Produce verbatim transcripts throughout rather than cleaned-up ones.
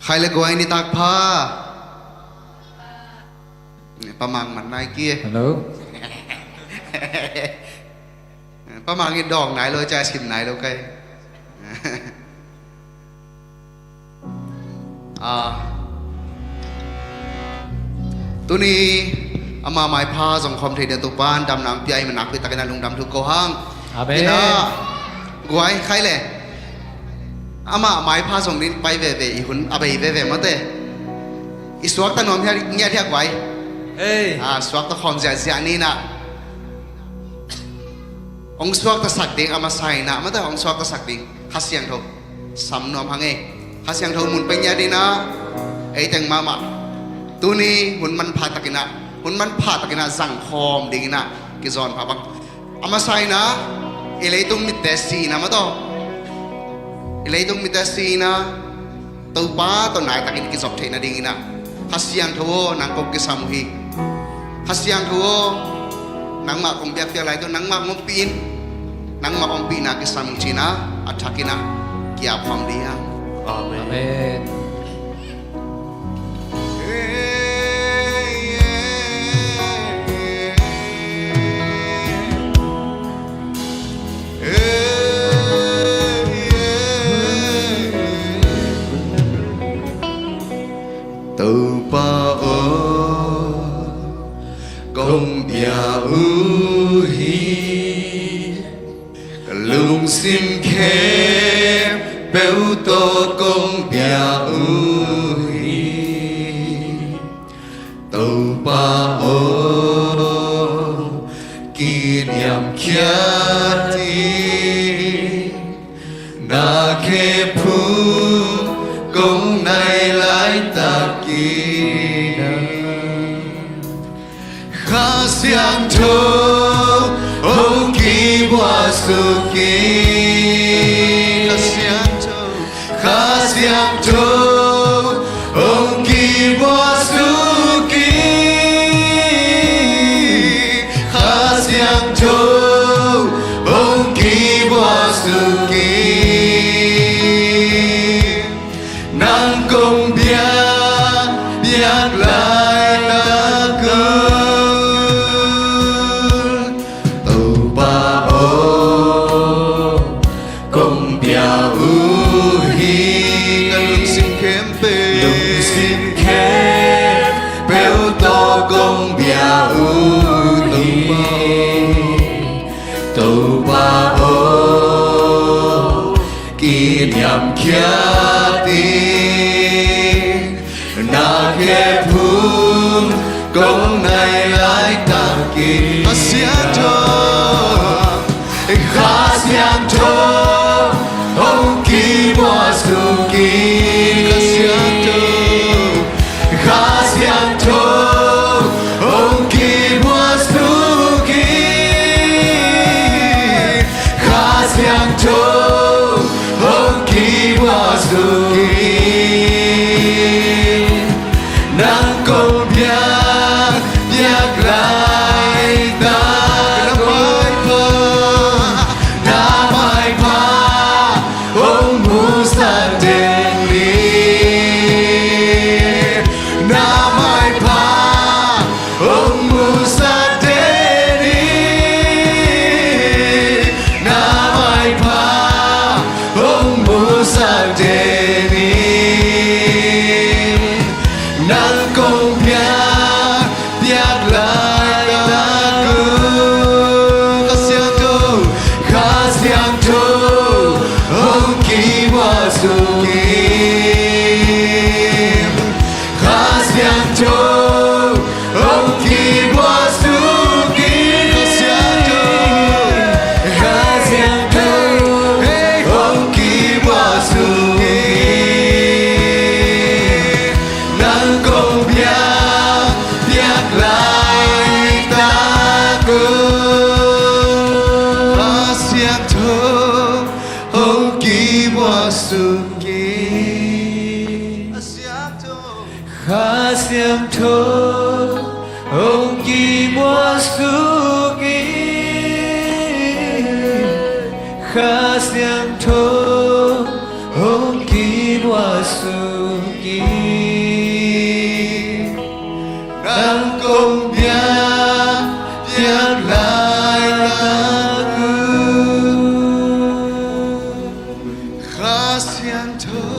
Khai le guai, nitak pha. Pa Mang man nai ki. Hello. Pa Mang in dawng nai lo, ca sim nai lo kai. Ah. Tuni ama maipha zong khawm thei ding Topa'n damna hong pia ahih manin nakpi takin a lungdam thu ko hang. Amen. Ina, guai, khai le. Ama maipha zong ding pai veve, i hun a bei veve mate. I suakta nuam hial ngiat hial guai. Hey. Ah, suakta khawm ziahziah ni na. Hong suakta sak ding, a masa in ah, mate, hong suakta sak ding Kha Siangtho sam nuam hang e. Kha Siangtho mun pia ngiat in ah, ei teng mahmah. Tuni hun manpha takin ah, hun manpha takin ah zang khawm ding in ah kizawn pha bang. A masa in ah, i leitung mitte si in ah, mate, i leitung mitte si in ah, Topa tawh nai takin kizop theih nadingin ah, Kha Siangtho aw, nang kong kisam uh hi. Kha Siangtho aw, nangmah kong biakpiak lai tawh, nangmah hong ompih in, nangmah ompihna kisam uh ci-in ah, a thakin ah ki-ap khawm ding hi hang. Amen. Amen. Topa aw, kong bia uh hi. Ka lungsim khempeuh tawh kong bia uh hi. Topa aw, kiniamkhiat in, na khephung kong nai laitak in, Kha Siangtho hong kibuak suk in. Kha Siangtho, Kha Siangtho hong kibuak suk in. Kha Siangtho hong kibuak suk in. Nang kong biak, biak laitak un, Topa aw, kong bia uh hi. Ka lungsim khempeuh, lungsim khempeuh tawh kong bia uh hi. Topa aw, kiniamkhiat in, na khephung kong nai laitak in. Kha Siangtho, Kha Siangtho hong kibuak suk in. Kha Siangtho, Kha Siangtho hong kibuak suk in. Kha Siangtho hong kibuak suk in. Nang kong biak, biak laitak un, na maipha hong musak den in. Na maipha hong musak den in. Na maipha hong musak den in. Nang kong biak, biak laitak un. Kha Siangtho, Kha Siangtho hong kibuak suk in. Kha Siangtho hong kibuak suk in. Kha Siangtho, Kha Siangtho hong kibuak suk in. Nang kong biak, biak laitak un. Kha Siangtho hong kibuak suk in. Kha Siangtho, Kha Siangtho suk in, Kha Siangtho hong kibuak suk in, nang kong biak, biak laitak un. Kha Siangtho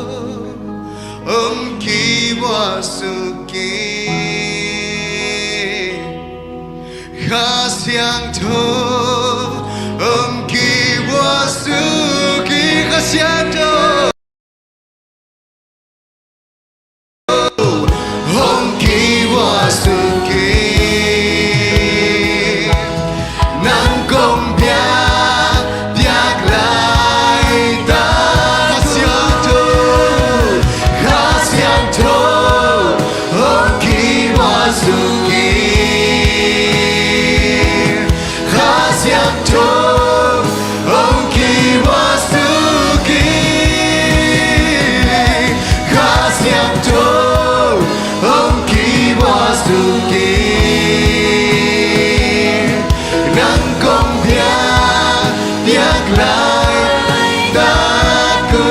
hong kibuak suk in, Kha Siangtho hong kibuak suk in, Kha Siangtho hong kibuak suk in, nang kong biak, biak laitak. Kha Siangtho, Kha Siangtho hong kibuak suk in, Kha Siangtho hong kibuak suk in, Kha Siangtho hong kibuak suk in, nang kong biak, biak laitak un.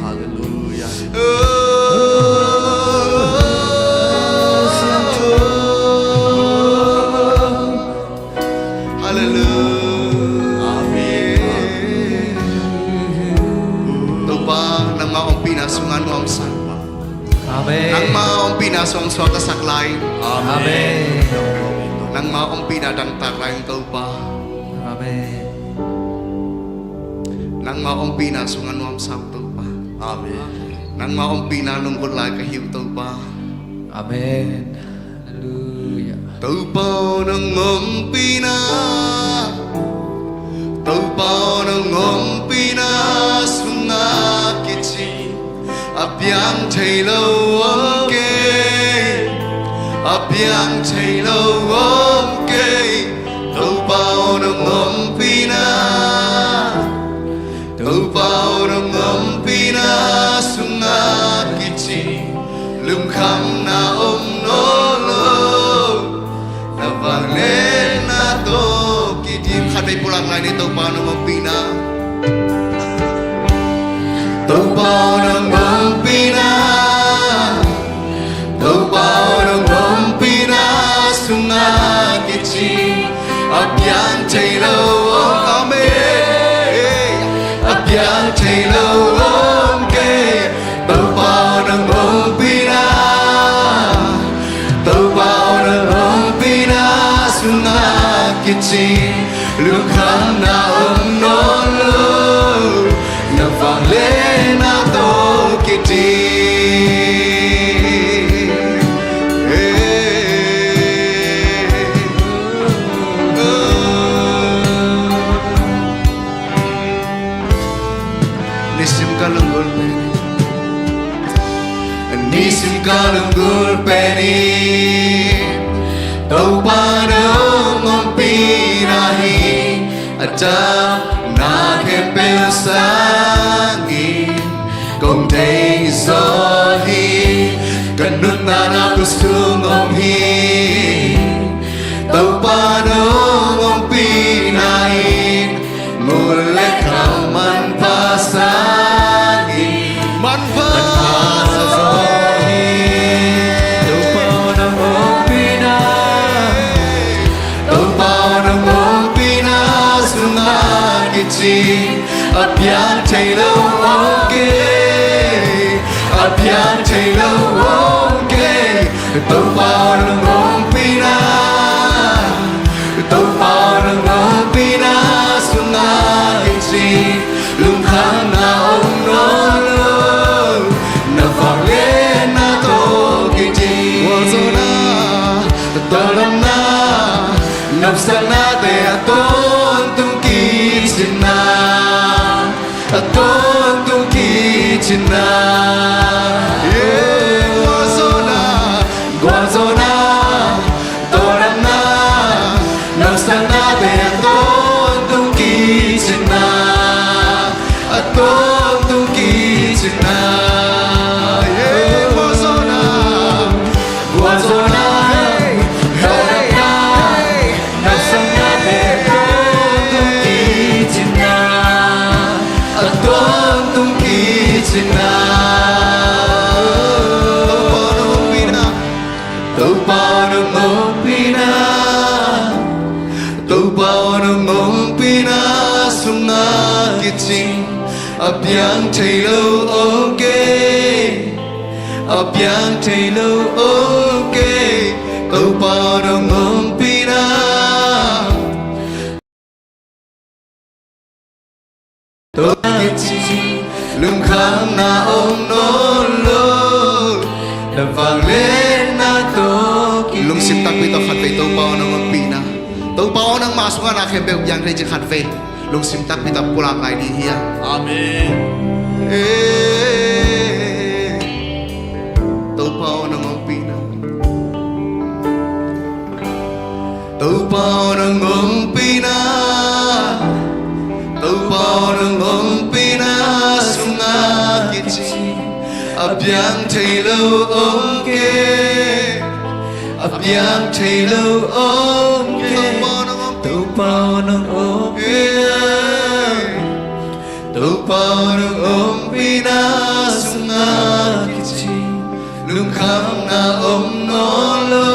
Halleluia. Halleluia. Amen. Topa, nangmah ompihna sungah nuamsa in. Amen. Nangmah ompihna sungah suaktasak lai in. Amen. Nangmah ompihna dangtak lai in, Topa. Amen. Nangmah ompihna sungah nuamsa un, Topa. Amen. Nangmah ompihna lunggulh lai ka hi uh, Topa. Amen. Halleluia. Topa aw, nang ompihna, Topa aw, nang ompihna sungah kici a piang thei lo om kei, a piang thei lo om kei. Topa aw, nang ompihna, Topa aw, nang ompihna sungah kici lungkhamna om nawn lo. Na vangliatna tawh kidim. Khatvei pulak lai ni, Topa nang ompihna. Topa aw, nang ompihna, Topa aw, nang ompihna sungah kici a piang thei lo om kei, a piang thei lo om kei. Topa aw, nang ompihna, Topa aw, nang ompihna sungah kici lungkhamna om nawn lo. Na vangliatna tawh kidim. Nisim ka lunggulh pen in, nisim ka lunggulh pen in Topa nong ompihna hi. A dahna khempeuh sangin kong thei zaw hi. Ka nuntakna na khutsung om hi. Topa nong ompihna in muh le kham manpha sangin manpha zaw hi. Topa nong ompihna, Topa nong ompihna sungah kici a piang thei lo om kei, a piang thei lo om kei. Topa nong ompihna, Topa nong ompihna sungah kici lungkhamna om nawn lo. Na vangliatna tawh kidim. Gualzawhna, tawldamna, nopsaknate a tawntung kicinna, a tawntung kicinna. Yeah, gualzawhna, gualzawhna, tawldamna, nopsaknate a tawntung kicinna, a tawntung Tawntung kicin na. Topa aw nong ompihna, Topa aw nong ompihna, Topa aw nong ompihna sungah kicing a piang thei lo om kei, a piang thei lo om kei. Topa aw nong ompihna, Tua kici lungkhamna om nawn lo, na vangliatna tawh ki. Lungsim takpi tawh khatvei Topa aw nong ompihna. Topa aw nangma sungah na khempeuh piang thei cih khatvei lungsim takpi tawh pulak lai ding hi hang. Amen. Eh, Topa aw nong ompihna. Topa aw nong ompihna, Topa aw nong ompihna sungah kici a piang thei lo om kei, a piang thei lo om kei. Topa aw nong ompihna, Topa aw nong ompihna sungah kici lungkhamna om nawn lo,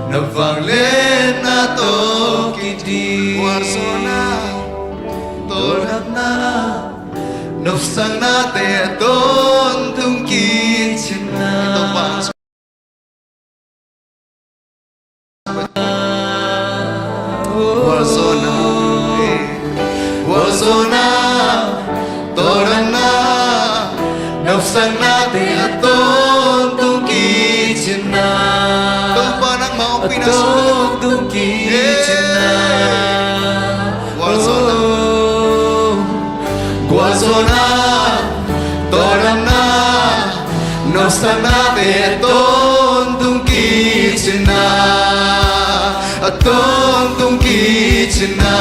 na vangliatna tawh kiding. Gualzawhna, tawldamna, nopsaknate a tawntung kicin na. Gualzawhna, eh, gualzawhna, tawldamna, nopsaknate a tawntung kicin na. Topa nangma ompihna sungah tawntung kicin na. Eh. Gualzawhna, gualzawhna, tawldamna, nopsaknate a tawntung kicin na, a tawntung kicin na,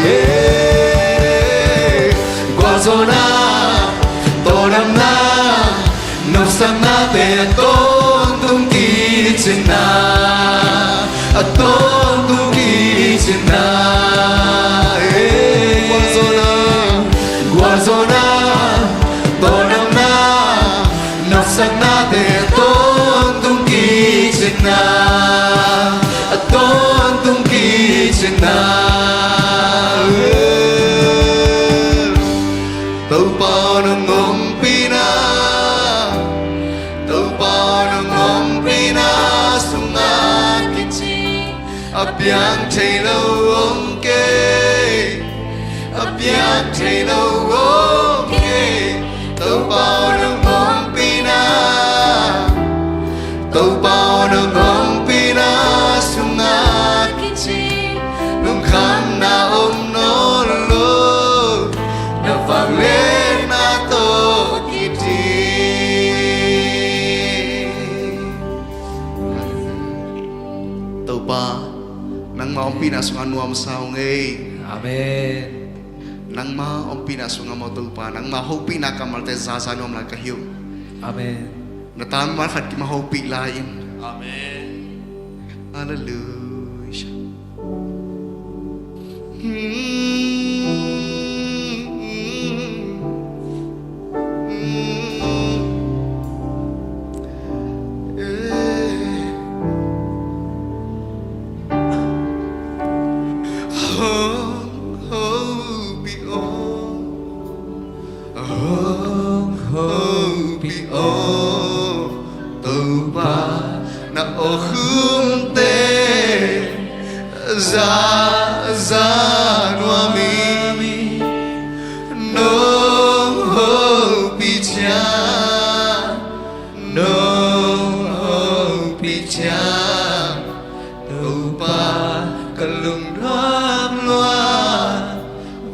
yeah. Gualzawhna, tawldamna, nopsaknate a tawntung kicin na, a tawntung kicin na, eh. Gualzawhna, gualzawhna, tawldamna, nopsaknate a tawntung kicin na, a tawntung kicin na, eh. Topa aw nong ompihna, Topa aw nong ompihna sungah kicing a piang thei lo om kei, a piang thei lo om kei. Topa aw nong ompihna, Topa aw nong ompihna sungah kicing lungkhamna om nawn lo, na vangliatna tawh kiding. Topa, nangma ompihna sungah nuamsa ung ei. Amen. Nangma ompihna sungah maw Topa, nangma hopihna kammalte zaza nuam lai ka hi uh. Amen. Na tangval khat kimah hopih lai in. Amen. Halleluiah. Hong hopih aw, hong hopih aw, Topa na awkhumte zaza nuam ing. Nong hopih ciang, nong hopih ciang, Topa ka lungnuam lua,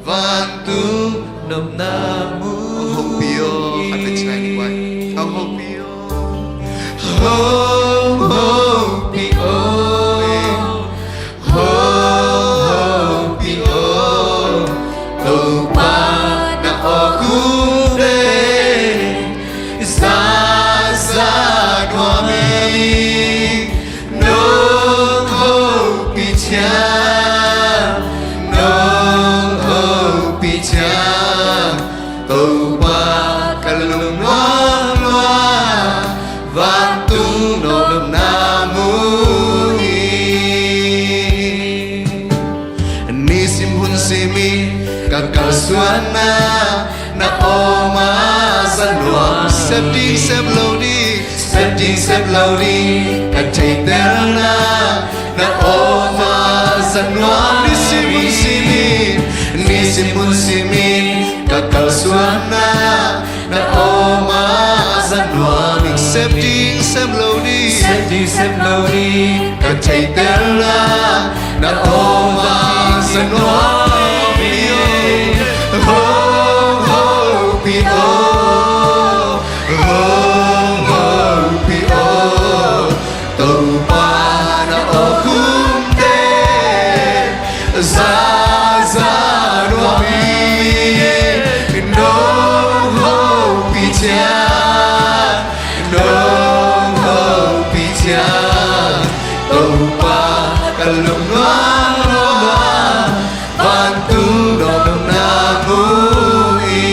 vantung nopna mu. Hong hopih aw, khat le ci lai ni guai. Hong hopih aw, hong hopih aw, hong hopih aw, Topa na awkhumte zaza nuam ing. Nong hopih ciang, nong hopih ciang, Topa ka lungnuam lua, vantung nopna mu hi. Nisim hun simin ka kalsuanna, na om a za nuam. Sep ding sep lo ding, sep ding sep lo ding, ka theihtelna, na om a za nuam. Nisim hun simin, nisim hun simin ka kalsuanna, na om a za nuam. Sep ding sep lo ding, sep ding sep lo ding, ka theihtelna, na om a za nuam. Ho, ho, pi, oh. Hong hopih o, Topa na awkhumte, za za nuam hi. Nong hopih ciang, nong hopih ciang, Topa ka lungnuam lua, vantung nopna mu hi.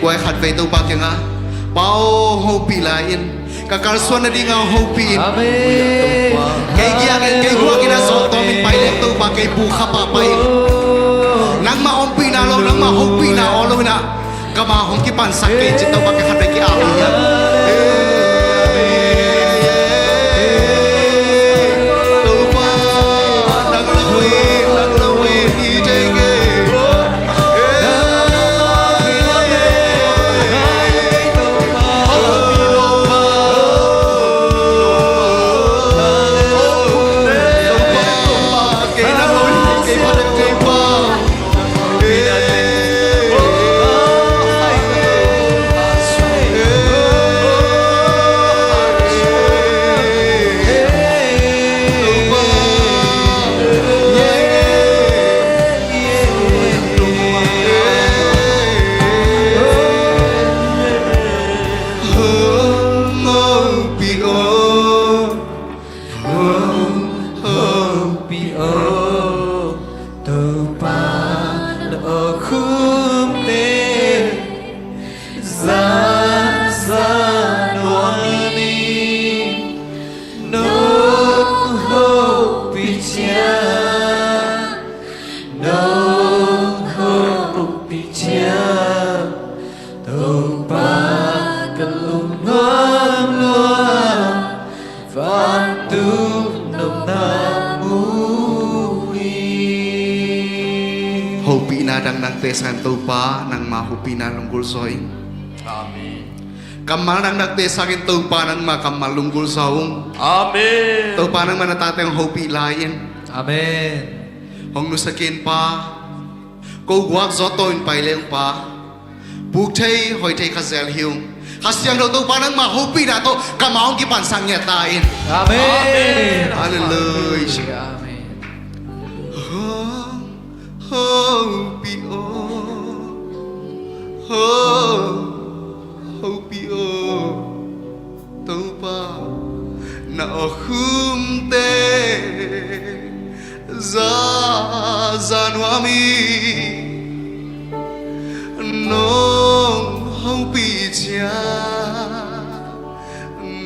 Guai khatvei Topa kiangah, Pa aw, hopih lai in, ka kalsuan nadingah hopih in. Amen. Kei giakin, kei huakin a zawh tawmin pai leng Topa, kei pukha pah pai in. Nangmah ompihna lo, nangmah hopihna aw lo in ah, ka ma hong kipansak kei cin Topa, ka khatvei ki-ap in. Topa, nang lo in, nang lo in, i tei kei. Hopih o, hopih o, Topa na awkhumte, za za nuam hi. Nong hopih ciang, nong hopih ciang, Topa ka lungnuam lua, vantung nopna mu hi. Hopihna dang nangte sangin Topa, nangma hopihna lunggulh zaw ing. Amen. Kammal dang nangte sangin Topa, nangma kammal lunggulh zaw ung. Amen. Topa, nangma na tate hong hopih lai in. Amen. Hong nusia kei in Pa. Ko guak zawh tawh in pai leng Pa, puk thei hoi thei kha zel hi ung. Kha Siangtho Topa, nangma hopihna tawh ka ma hong kipansak ngiat ta in. Amen. Halleluiah. Amen. Hong hopih o, hong hopih o, Topa na awkhumte, za za nuam hi. Nong hopih ciang,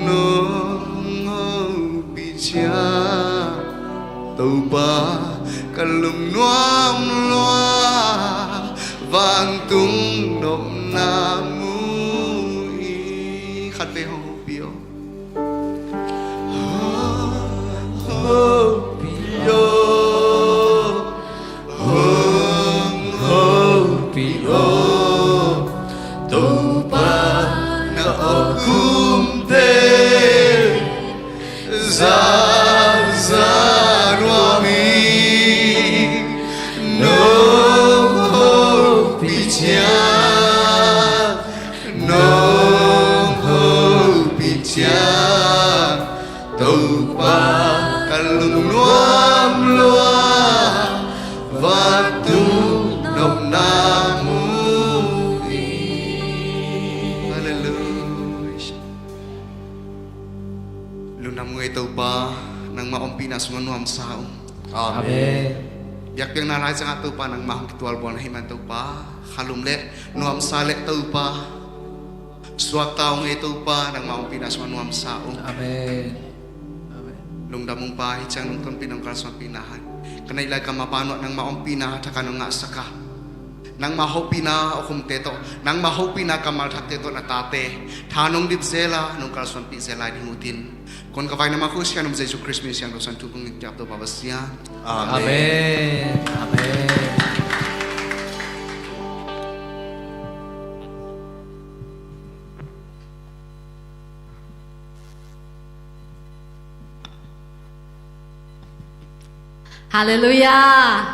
nong hopih ciang, Topa ka lungnuam lua, vantung nopna mu hi. Khatvei hong hopih o. Hong hopih o, hong hopih o, Topa na awkhumte, za za nuam hi. Nong hopih ciang, nong hopih ciang, Topa ka lungnuam lua, vantung nopna mu hi. Halleluiah. Lungnuam ngei Topa, nangma ompihna sungah nuamsa ung. Amen. Amen. Biakpiakna lai ciangah Topa nangmah hong kitualbual na hih man Topa, khalum le nuamsa le Topa, suakta ung ei Topa, nangmah ompihna sungah nuamsa ung. Amen. Amen. Lungdam ung Pa, hih ciang nong tonpih nong kalsuanpihna hang ka neih lai ka mapa nuah nangmah ompihna thak a nong ngahsak a, nangmah hopihna a khumte tawh, nangmah hopihna kammal thakte tawh na tate tha nong dip zel a nong kalsuanpih zel lai ding uh tin, kon ka vai nangmah khusia nong Jesu Khrist min siangtho san thu kong in kiap Topa Pasian. Amen. Amen. Amen. Halleluiah.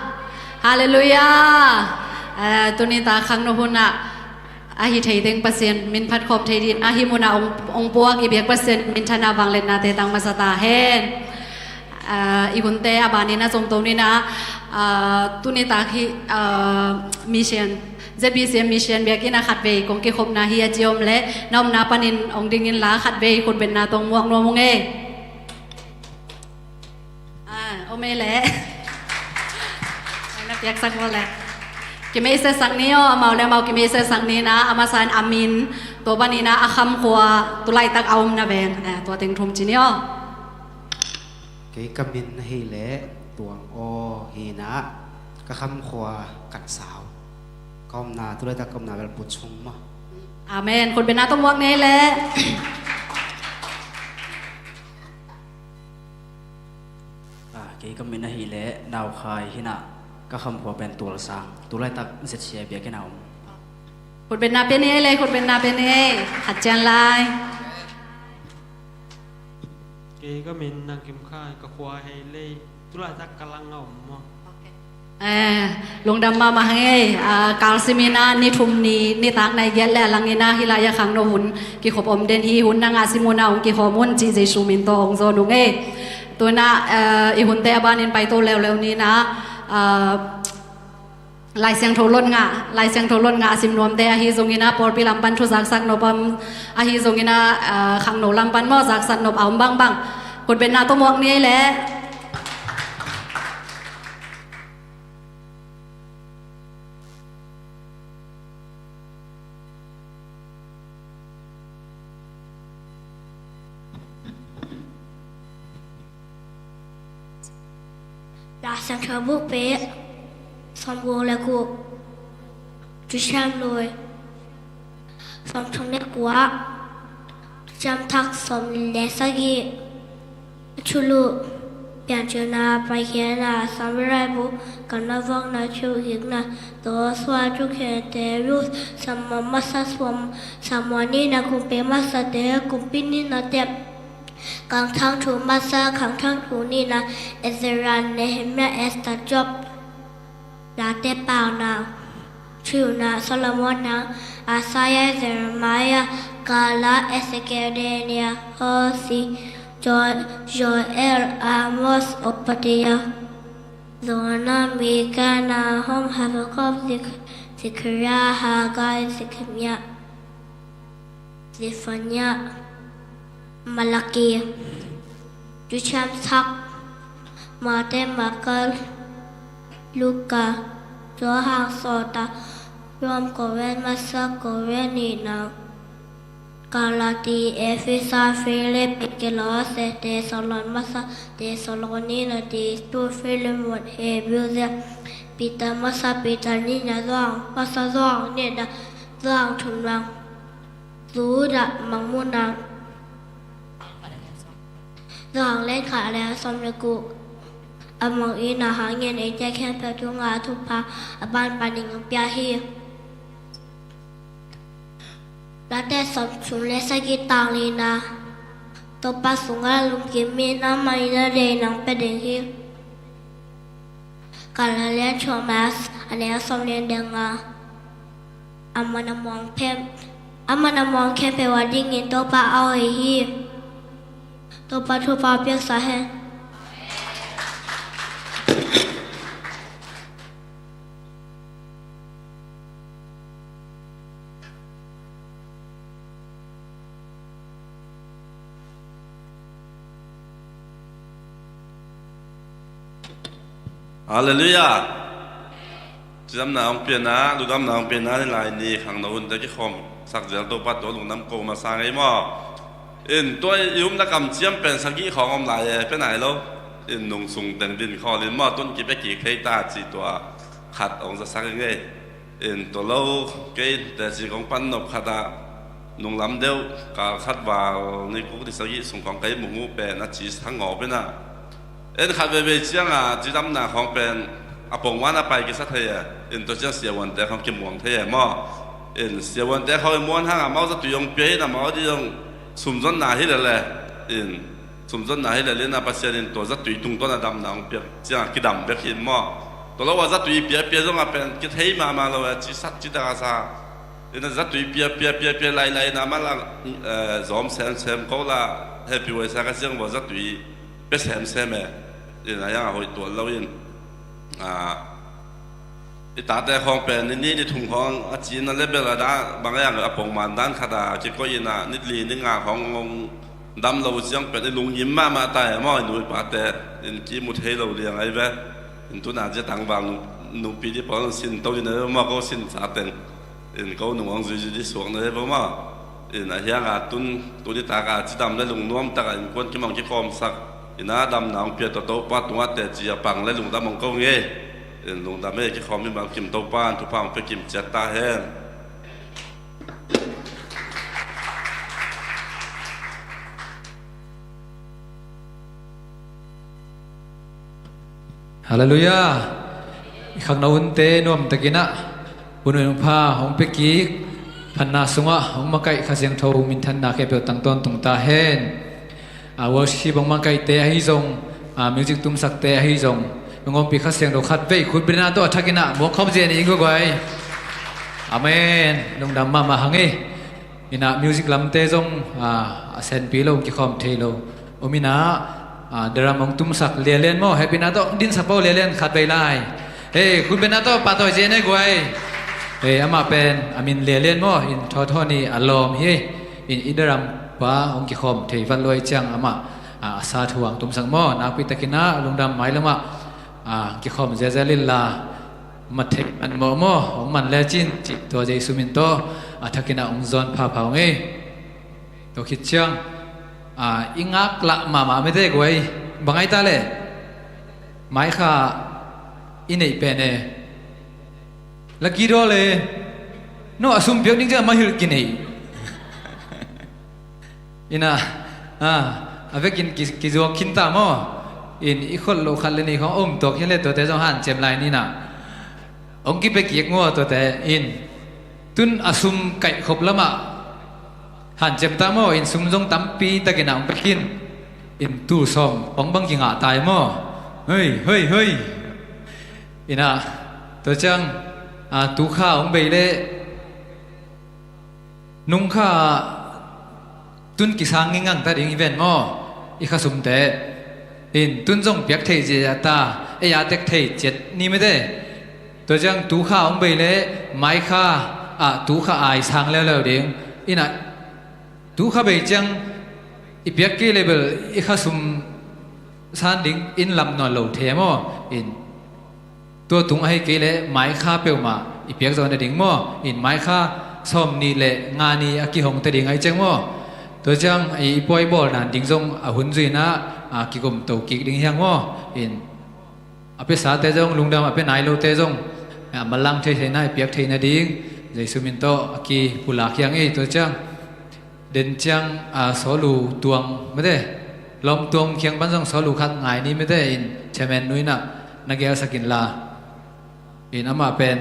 Halleluiah. Eh, tuni ta khangno hunah ahi thei teng Pasian min phat khawm thei ding ahi munah ong, ong puak i biak Pasian min thana vangliatnate tang masa ta hen. Ah, i hunte a banin a zomto nina, ah, tuni tak hi, ah, mission, Z B C M mission biakinn a khatvei kong kikhopna hi a ci om le na omna panin ong dingin la khatvei khutbetna tong muak nuam ung e. Ah, om e le. Na piaksak maw le. Kimeisetsak ni aw, amau le amau kimeisetsak ni na, a masa in a min, tua panin a Khamkhua, tulaitak a omna veng. Ah, tua teng thum ci ni aw. Kei ka min ahih leh Tuang Aw hi na, ka Khamkhua Kansau. Ka omna, tulaitak ka omna bel Putchung maw. Amen. Khutbetna tawh muak ni le. Ah, kei ka min ahih leh Nau Khai hi na, ka Khamkhua pen Tualsang. Tulaitak Z C I biakinn a om. Khutbetna pia ni le, khutbetna pia ni. Khat ciang lai. Kei ka min Nang Kim Khai, ka khua Heilei, tulaitak Kalang a om maw. Eh, lungdam mahmah hang ei, ah, kalsim ina ni thum ni, nitak nai giat le a lang ina hih lai a khangno hun kikhop om den hi, hun na ngah sim ina hong kikhawm un cih Jesu min tawh hong zawn ung ei. Tuna, eh, i hunte a banin paito leuleu ni na, ah, Lai Siangtho lon ngah, Lai Siangtho lon ngah a sim nuamte ahi zongin a pawlpi lam pan thu zaksak nop om ahi zongin a, ah, khangno lam pan maw zaksak nop a om bangbang. Khutbetna tawh muak ni ei le. Lai Siangtho Bukpi sawmguk le guk, Thuciam Lui sawmthum le kua, Thuciam Thak sawmli le sagih. Thulu, Piancilna, Paikhiatna, Sawmli Laibu, Kamna Vuakna, Thuhilhna, Joshua, Thukhente, Ruth, Samuel masa, Samuel nihna, Kumpi masate, Kumpi nihnate, Khangthak Thu masa, Khangthak Thu nihna, Ezra, Nehemiah, Esther, Job, Late Paunak, Thuhilhna, Solomon Nang, Isaiah, Jeremiah, Kala, Ezekiel, Daniel, Hosea, Jo-, Joel, Amos, Obadiah, Jonah, Micah, Nahum, Habakkuk, Zek-, Zechariah, Haggai, Zephaniah, Zephaniah, Malaki, Thuciam Thak, Mate, Marka, Luka, Johan, Sawltak, Rom, Korin masa, Korin nihna, Galati, Efesa, Filipi, Kolose, Thessalon masa, Thessaloni, Titu, Filemon, Hebru, Peter masa, Peter nihna, Johan masa, Johan nihna, Johan thumna, Judah, Mangmuhna, Johan lian khat le sawm le guk. A mang ina hangin eite khempeuh tungah thupha a banban ding a pia hi. Late sawmthum le sagih, tang lina. Topa sungah lungkim in, amah in a deih nang pia ding hi. Galatian Thomas, a neu sawm le nga. Amah na muang phem, amah na muang khempeuh a dingin Topa a hoih hi. Topa thupha piaksa hen. Halleluiah. Cidamna hong piana, lungdamna hong piana, ni lai ni khangno hunte kikhawm sak zel Topa tua lungdam ko masa ngei maw? In tua i umna kamciam pen sagih khawng om lai e, pe nai lo. In nung sung teng din khawl in maw, tun kipia kik thei ta ci tua khat hong zasak i ngei. In tua lo kei teci kong pan nop khat ah nung lam deuh kal khat val ni kuk ni sagih sung khawng kei mung uh pen a ci sang ngawp in ah. En khat veivei ciangah cidamna khawng pen a pongman a pai kisa thei e. In tua ciang siavuante khawng kimuang thei e maw? In siavuante khawng i muan hangah amau zatui hong pia in amau dih zong sumzonna hi lele. In sumzonna hi lele in ah Pasian in tua zatui tungtawn a damna hong piak ciangah kidam bek hi in maw? Tua lo a zatui piapia zongah pen kithei mahmah lo e, cisat citak a sa. In a zatui piapia piapia lailai in a mah la, eh, zawm semsem ko la, happy waisa ka ciang vua zatui pia semsem e. In a hiangah hoih tuan lo in, ah, i tate khawng pen ni nih ni thum khawng a cina level a da bang a hiang a pongman dan khat a kikoih in a ni li ni nga khawng hong dam lo ciang pen i lungim mahmah ta e maw, i nu i pate in kimu thei lo liang ahi ve. In tuna zia tangval nu, nupi dih pawl sin to in a maw, ko sin sa teng. In ko nung hong zuizui dih suak na hi bo maw? In a hiangah tun tuni taka cidam le lungnuam taka innkuan kimang kikhawmsak in a damna hong pia tawh Topa tungah teci a pang le lungdam hong ko ngei. In lungdam e, kikhawm in bang kim Topa in thupha hong pia kim ciat ta hen. Halleluiah. I khangno hunte nuamtakin ah hun hong pha hong pia kik, phatna sungah hong makaih Kha Siangtho minthanna khempeuh tang tawntung ta hen. A worship hong makaihte ahi zong, a music tumsakte ahi zong, hong ompih Kha Siangtho khat vei khutbetna tawh a thakin ah muak khawm zia ni ing guai. Amen. Lungdam mahmah hang hi. In ah music lamte zong, a, a senpi lo, kikhawm thei lo om in ah, a, drum hong tumsak Lialen maw, hehpihna tawh hong dinsak bo Lialen khat vei lai. Hei, khutbetna tawh pahtawi zia nei guai. Hei, amah pen a min Lialen maw, in thawthaw ni a lawm hi. In i drum pa hong kikhawm thei vat luai ciang amah, a, a sa thu hong tumsak maw, nakpi takin ah lungdam mai lamah, a, kikhawm ziazia lila. Mat thei man mawh maw, hong man lecin cih tua Jesu min tawh a thakin ah hong zawn phapha hong ei. Tua khit ciang, a, i ngaklah mahmah mete guai, bang ai ta leh, mai kha i neih pen e, lucky draw le, no a sum piak ding ciang mahilh kinei. In ah, a, a vekin ki, kizuak khinta maw? In i khol loh khat le nih khawng a um tuak hi le tuate zong hanciam lai ni in ah. Hong kipia kik maw tuate in. Tun a sum kaihkhop lamah hanciam ta maw? In sum zong tampi takin ah hong pia khin. In tul sawm hong bang kingah tai maw? Hoi, hoi, hoi. In ah, tua ciang, a, tu kha hong bei leh nung kha tun kisang ngingang ta ding hi ven maw? I kha sumte in tun zong piak thei zia ta, ei a tek thei ciat ni mete. Tua ciang tu kha hong bei leh mai kha, a, tu kha ai sang leuleu ding. In ah tu kha bei ciang i piak kei leh bel i kha sum san ding in lam nawn lo thei maw? In tua tung ahi kei leh mai kha peuhmah i piak zawh nading maw? In mai kha sawm nih le nga ni a kihong ta ding ahi ciang maw? Tua ciang i, i puai bawl dan ding zong a hun zui in ah, a, kigomto kik ding hiang maw? In a piasate zong lungdam, a pia nai lote zong, a, manlang thei theihna i piak theih nading Jesu min tawh a kipulak hiang ei. Tua ciang den ciang, a, sawlu tuang mete, lawm tuang khiang pan zong sawlu khat ngai ni mete in chairman nu in ah na gelsak inla. In amah pen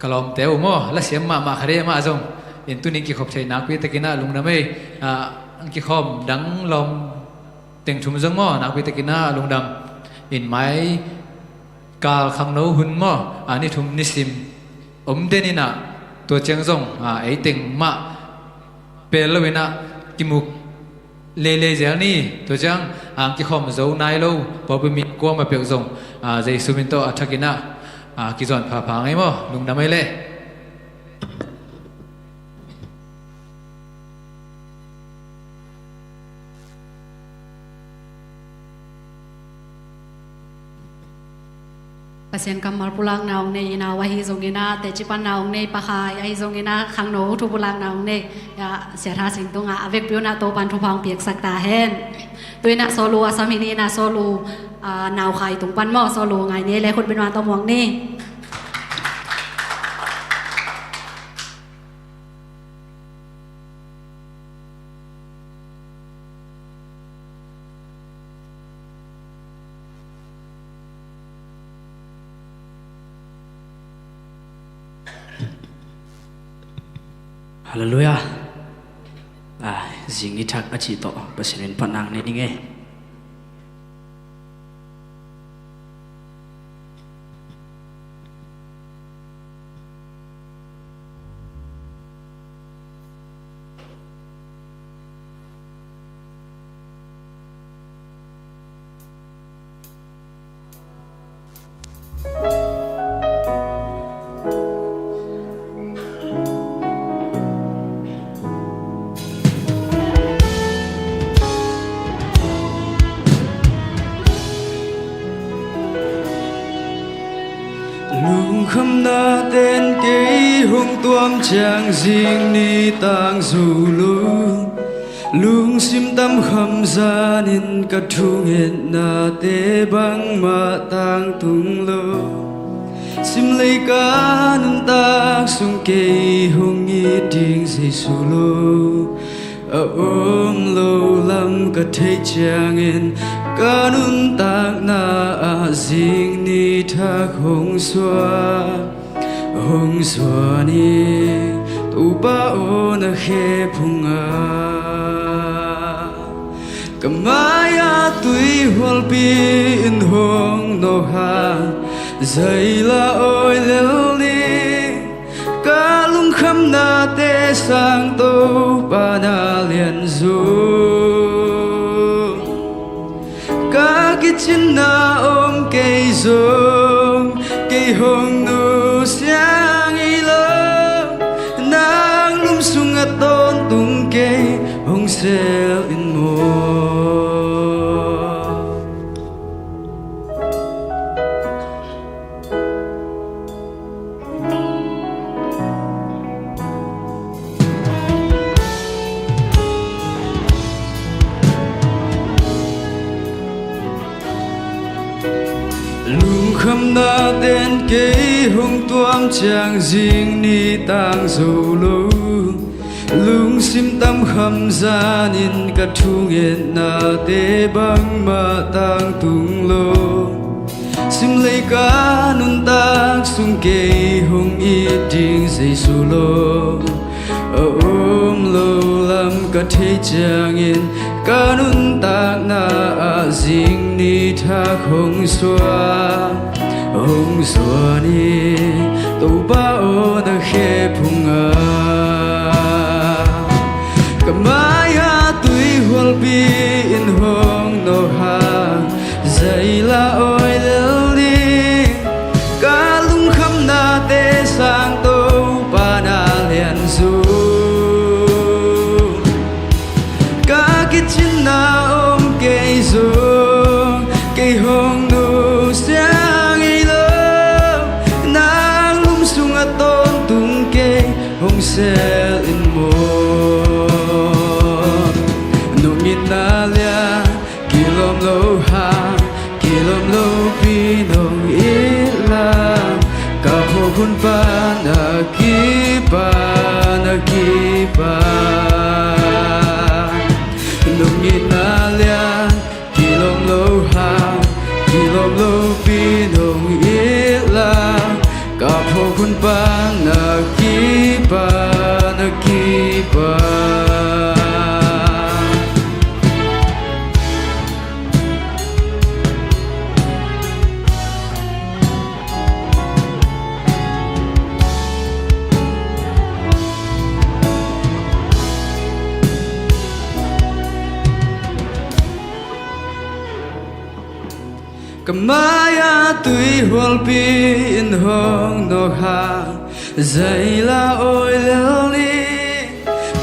ka lawmte uh maw, la siam mahmah kha dei amah zong. In tuni kikhop thei nakpi takin ah lungdam ei, a, kikhawm dang lawm teng thum zong maw, nakpi takin ah lungdam. In mai kal khangno hun maw, a, ni thum ni sim om den in ah, tua ciang zong, a, ei teng mah pel lo in ah kimu leilei zel ni. Tua ciang, a, kikhawm zo nai lo pawlpi mi kuamah peuh zong, a, Jesu min tawh a thakin ah, a, kizawn phapha ngei maw, lungdam ei leh. Pasian kammal pulakna hong nei i nau ahi zongin ah, teci panna hong nei pakhai ahi zongin ah, khangno thu pulakna hong nei, ya, Sia Tha Sing tungah a vekpi un ah Topa'n thupha hong piaksak ta hen. Tu-in ah Sawlu a sam hi ni in ah, Sawlu, ah, nau khai tung pan maw, Sawlu ngai ni le khut beng ua tawh muak ni. Halleluiah. Ah, zing ni thak a cih tawh Pasian in phatna nei ning ei. Lungkhamna ten kei hong tuam ciang, zing ni tang zo lo. Lungsim tam kham zanin ka thungetnate bangmah tangtung lo. Simlei ka nuntak sung kei hong it ding Jesu lo. A om lo lam ka theih ciangin, ka nuntakna ah zing ni thak hong suak, hong suak ni, Topa aw na khe phung ah. Ka mai-ah tuihualpi in hong nawk hang, zaila awi lel ni. Ka lungkhamnate sang, Topa na lianzaw. Ka kicinna om kei zong, kei hong nusia ngei lo. Nang lum sungah tawntung kei, hong sel in maw. Lungkhamna ten kei hong tuam ciang, zing ni tang zo lo. Lungsim tam kham zanin ka thungetnate bangmah tangtung lo. Simlei ka nuntak sung kei hong it ding Jesu lo. A om lo lam ka theih ciangin, ka nuntakna ah zing ni thak hong suak, hong suak ni, Topa aw na khe phung ah. Ka mai-ah tuihualpi in hong nawk hang, zaila awi lel ni. Ka lungkhamnate sang, Topa na lianzaw. Ka kicinna om kei zong, kei hong nusia ngei lo. Nang lum sungah tawntung kei, hong sel in maw. Nungitna lian kilawm lo hang, kilawm lopi nong it la. Ka phawk hun pan a kipan, a kipan. Nungitna lian kilawm lo hang, kilawm lopi nong it la. Ka phawk hun pan a kipan, a kipan. Ka mai-ah tuihualpi in hong nawk hang, zaila awi lel ni.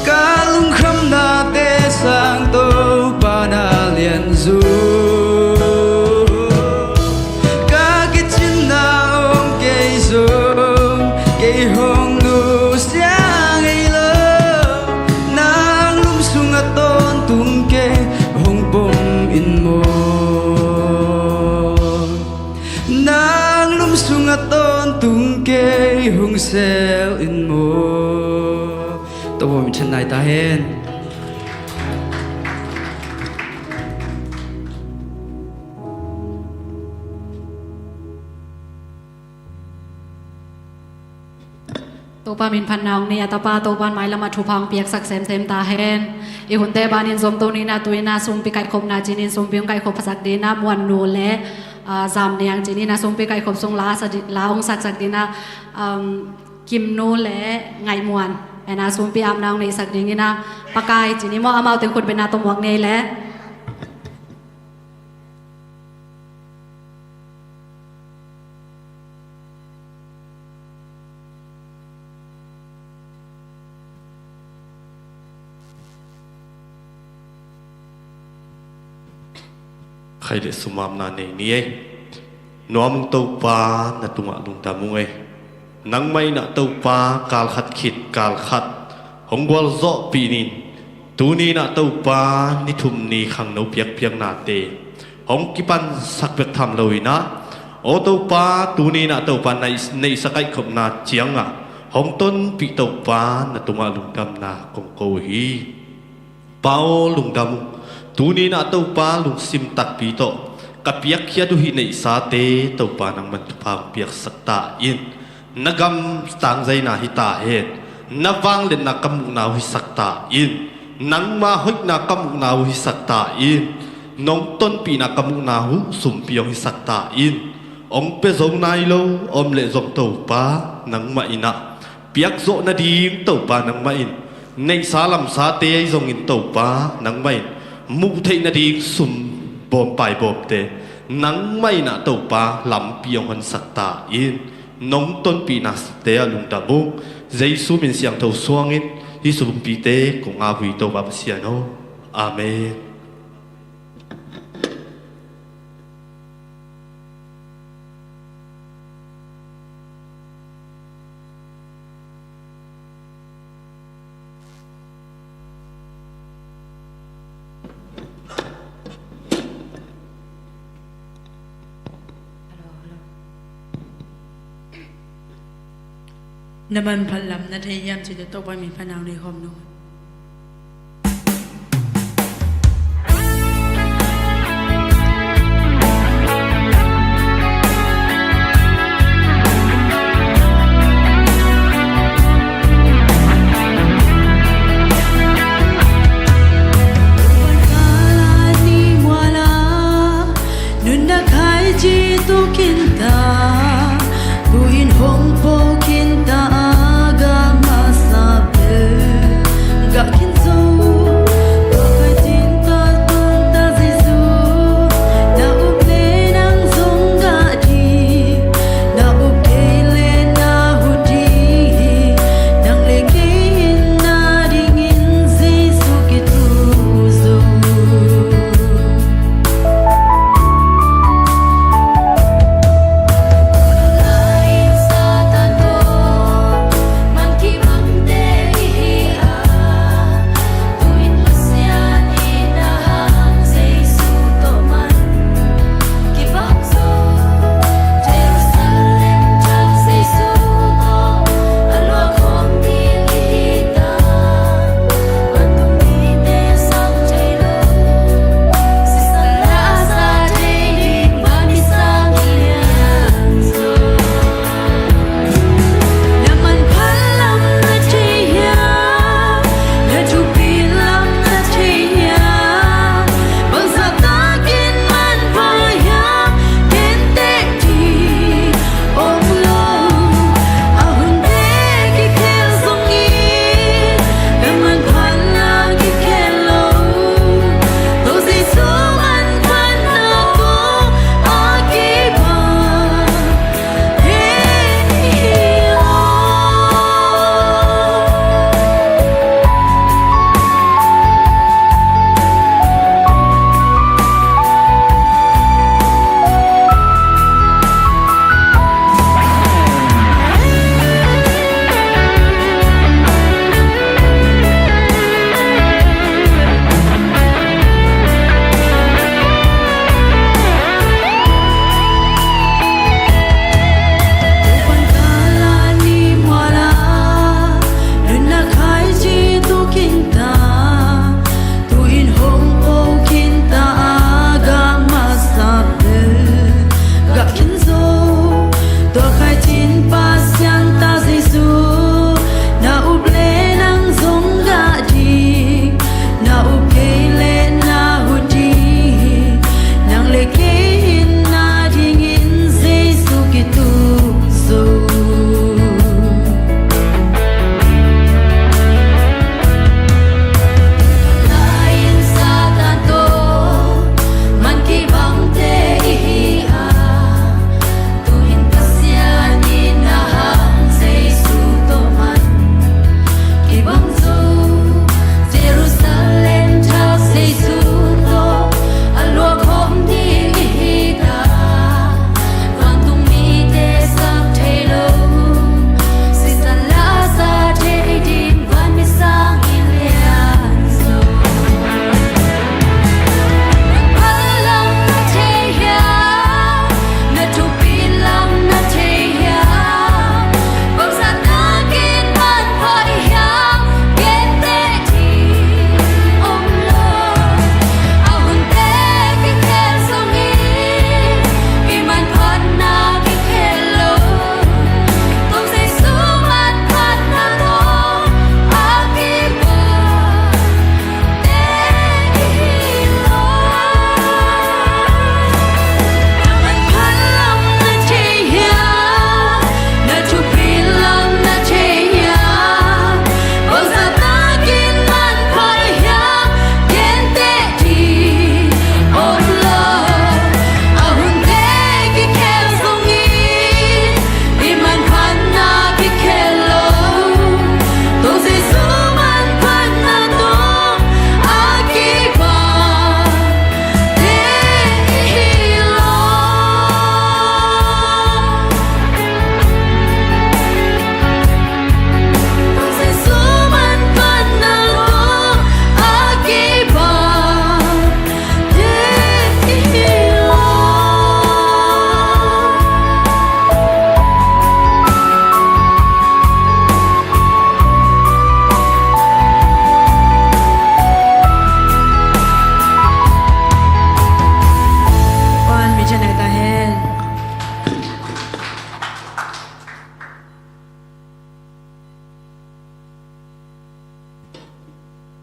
Ka lungkhamnate sang, Topa na lianzaw. Ka kicinna Sel in mu. Topa min than nai ta hen. Topa min phatna hong nei a, Tapa Topa in mailam ah thupha hong piaksak semsem ta hen. I hunte banin zomto ni-in ah tu-in ah sumpi kaihkhopna ci-in sumpi hong kaihkhopsak ding ah Muan nu le, ah, Zam Niang ci-in ah sumpi kaihkhop sung la sa di-, la hong saksak ding ah, um, Kim nu le Ngaih Muan en ah sumpi apna hong neihsak ding in ah, Pakai ci-in maw, amau teng khut beng na tawh muak ni ei leh. Khaih le sumapna nei ni ei. Nuam ung Topa, na tungah lungdam ung ei. Nangmah in ah Topa, kal khat khit kal khat hong gualzawhpih in, tuni in ah Topa, ni thum ni khangno piakpiaknate hong kipansak bek tham lo in ah, aw Topa, tuni in ah Topa, na neihsa kaihkhopna ciangah hong tonpih Topa, na tungah lungdamna kong ko uh hi. Pa aw, lungdam ung. Tuni in ah Topa, lungsim takpi tawh ka piakkhiat uh hih neihsate Topa, nangman thupha hong piaksak ta in. Na gam tangzaina hi ta hen. Na vangliatna ka muhna uh hisak ta in. Nangma hoihna ka muhna uh hisak ta in. Nong tonpihna ka muhna uh sumpi hong hisak ta in. Hong pia zo nai lo om leh zong Topa, nangmah in ah piakzawh nading Topa, nangmah in neihsa lamsate ahi zongin Topa, nangmah in muh theih nading sum bawm pai bawmte nangmah in ah Topa, lampi hong honsak ta in. Nong tonpihnate ah lungdam ung. Jesu min siangtho suangin hih sumpite kong ap uh hi, Topa Pasian aw. Amen. Na manphat lam na thei hiam cih leh Topa min phatna nei khawm ni. Nunna khai ci tu kinta, bu in hong po kinta, a ga masa pe.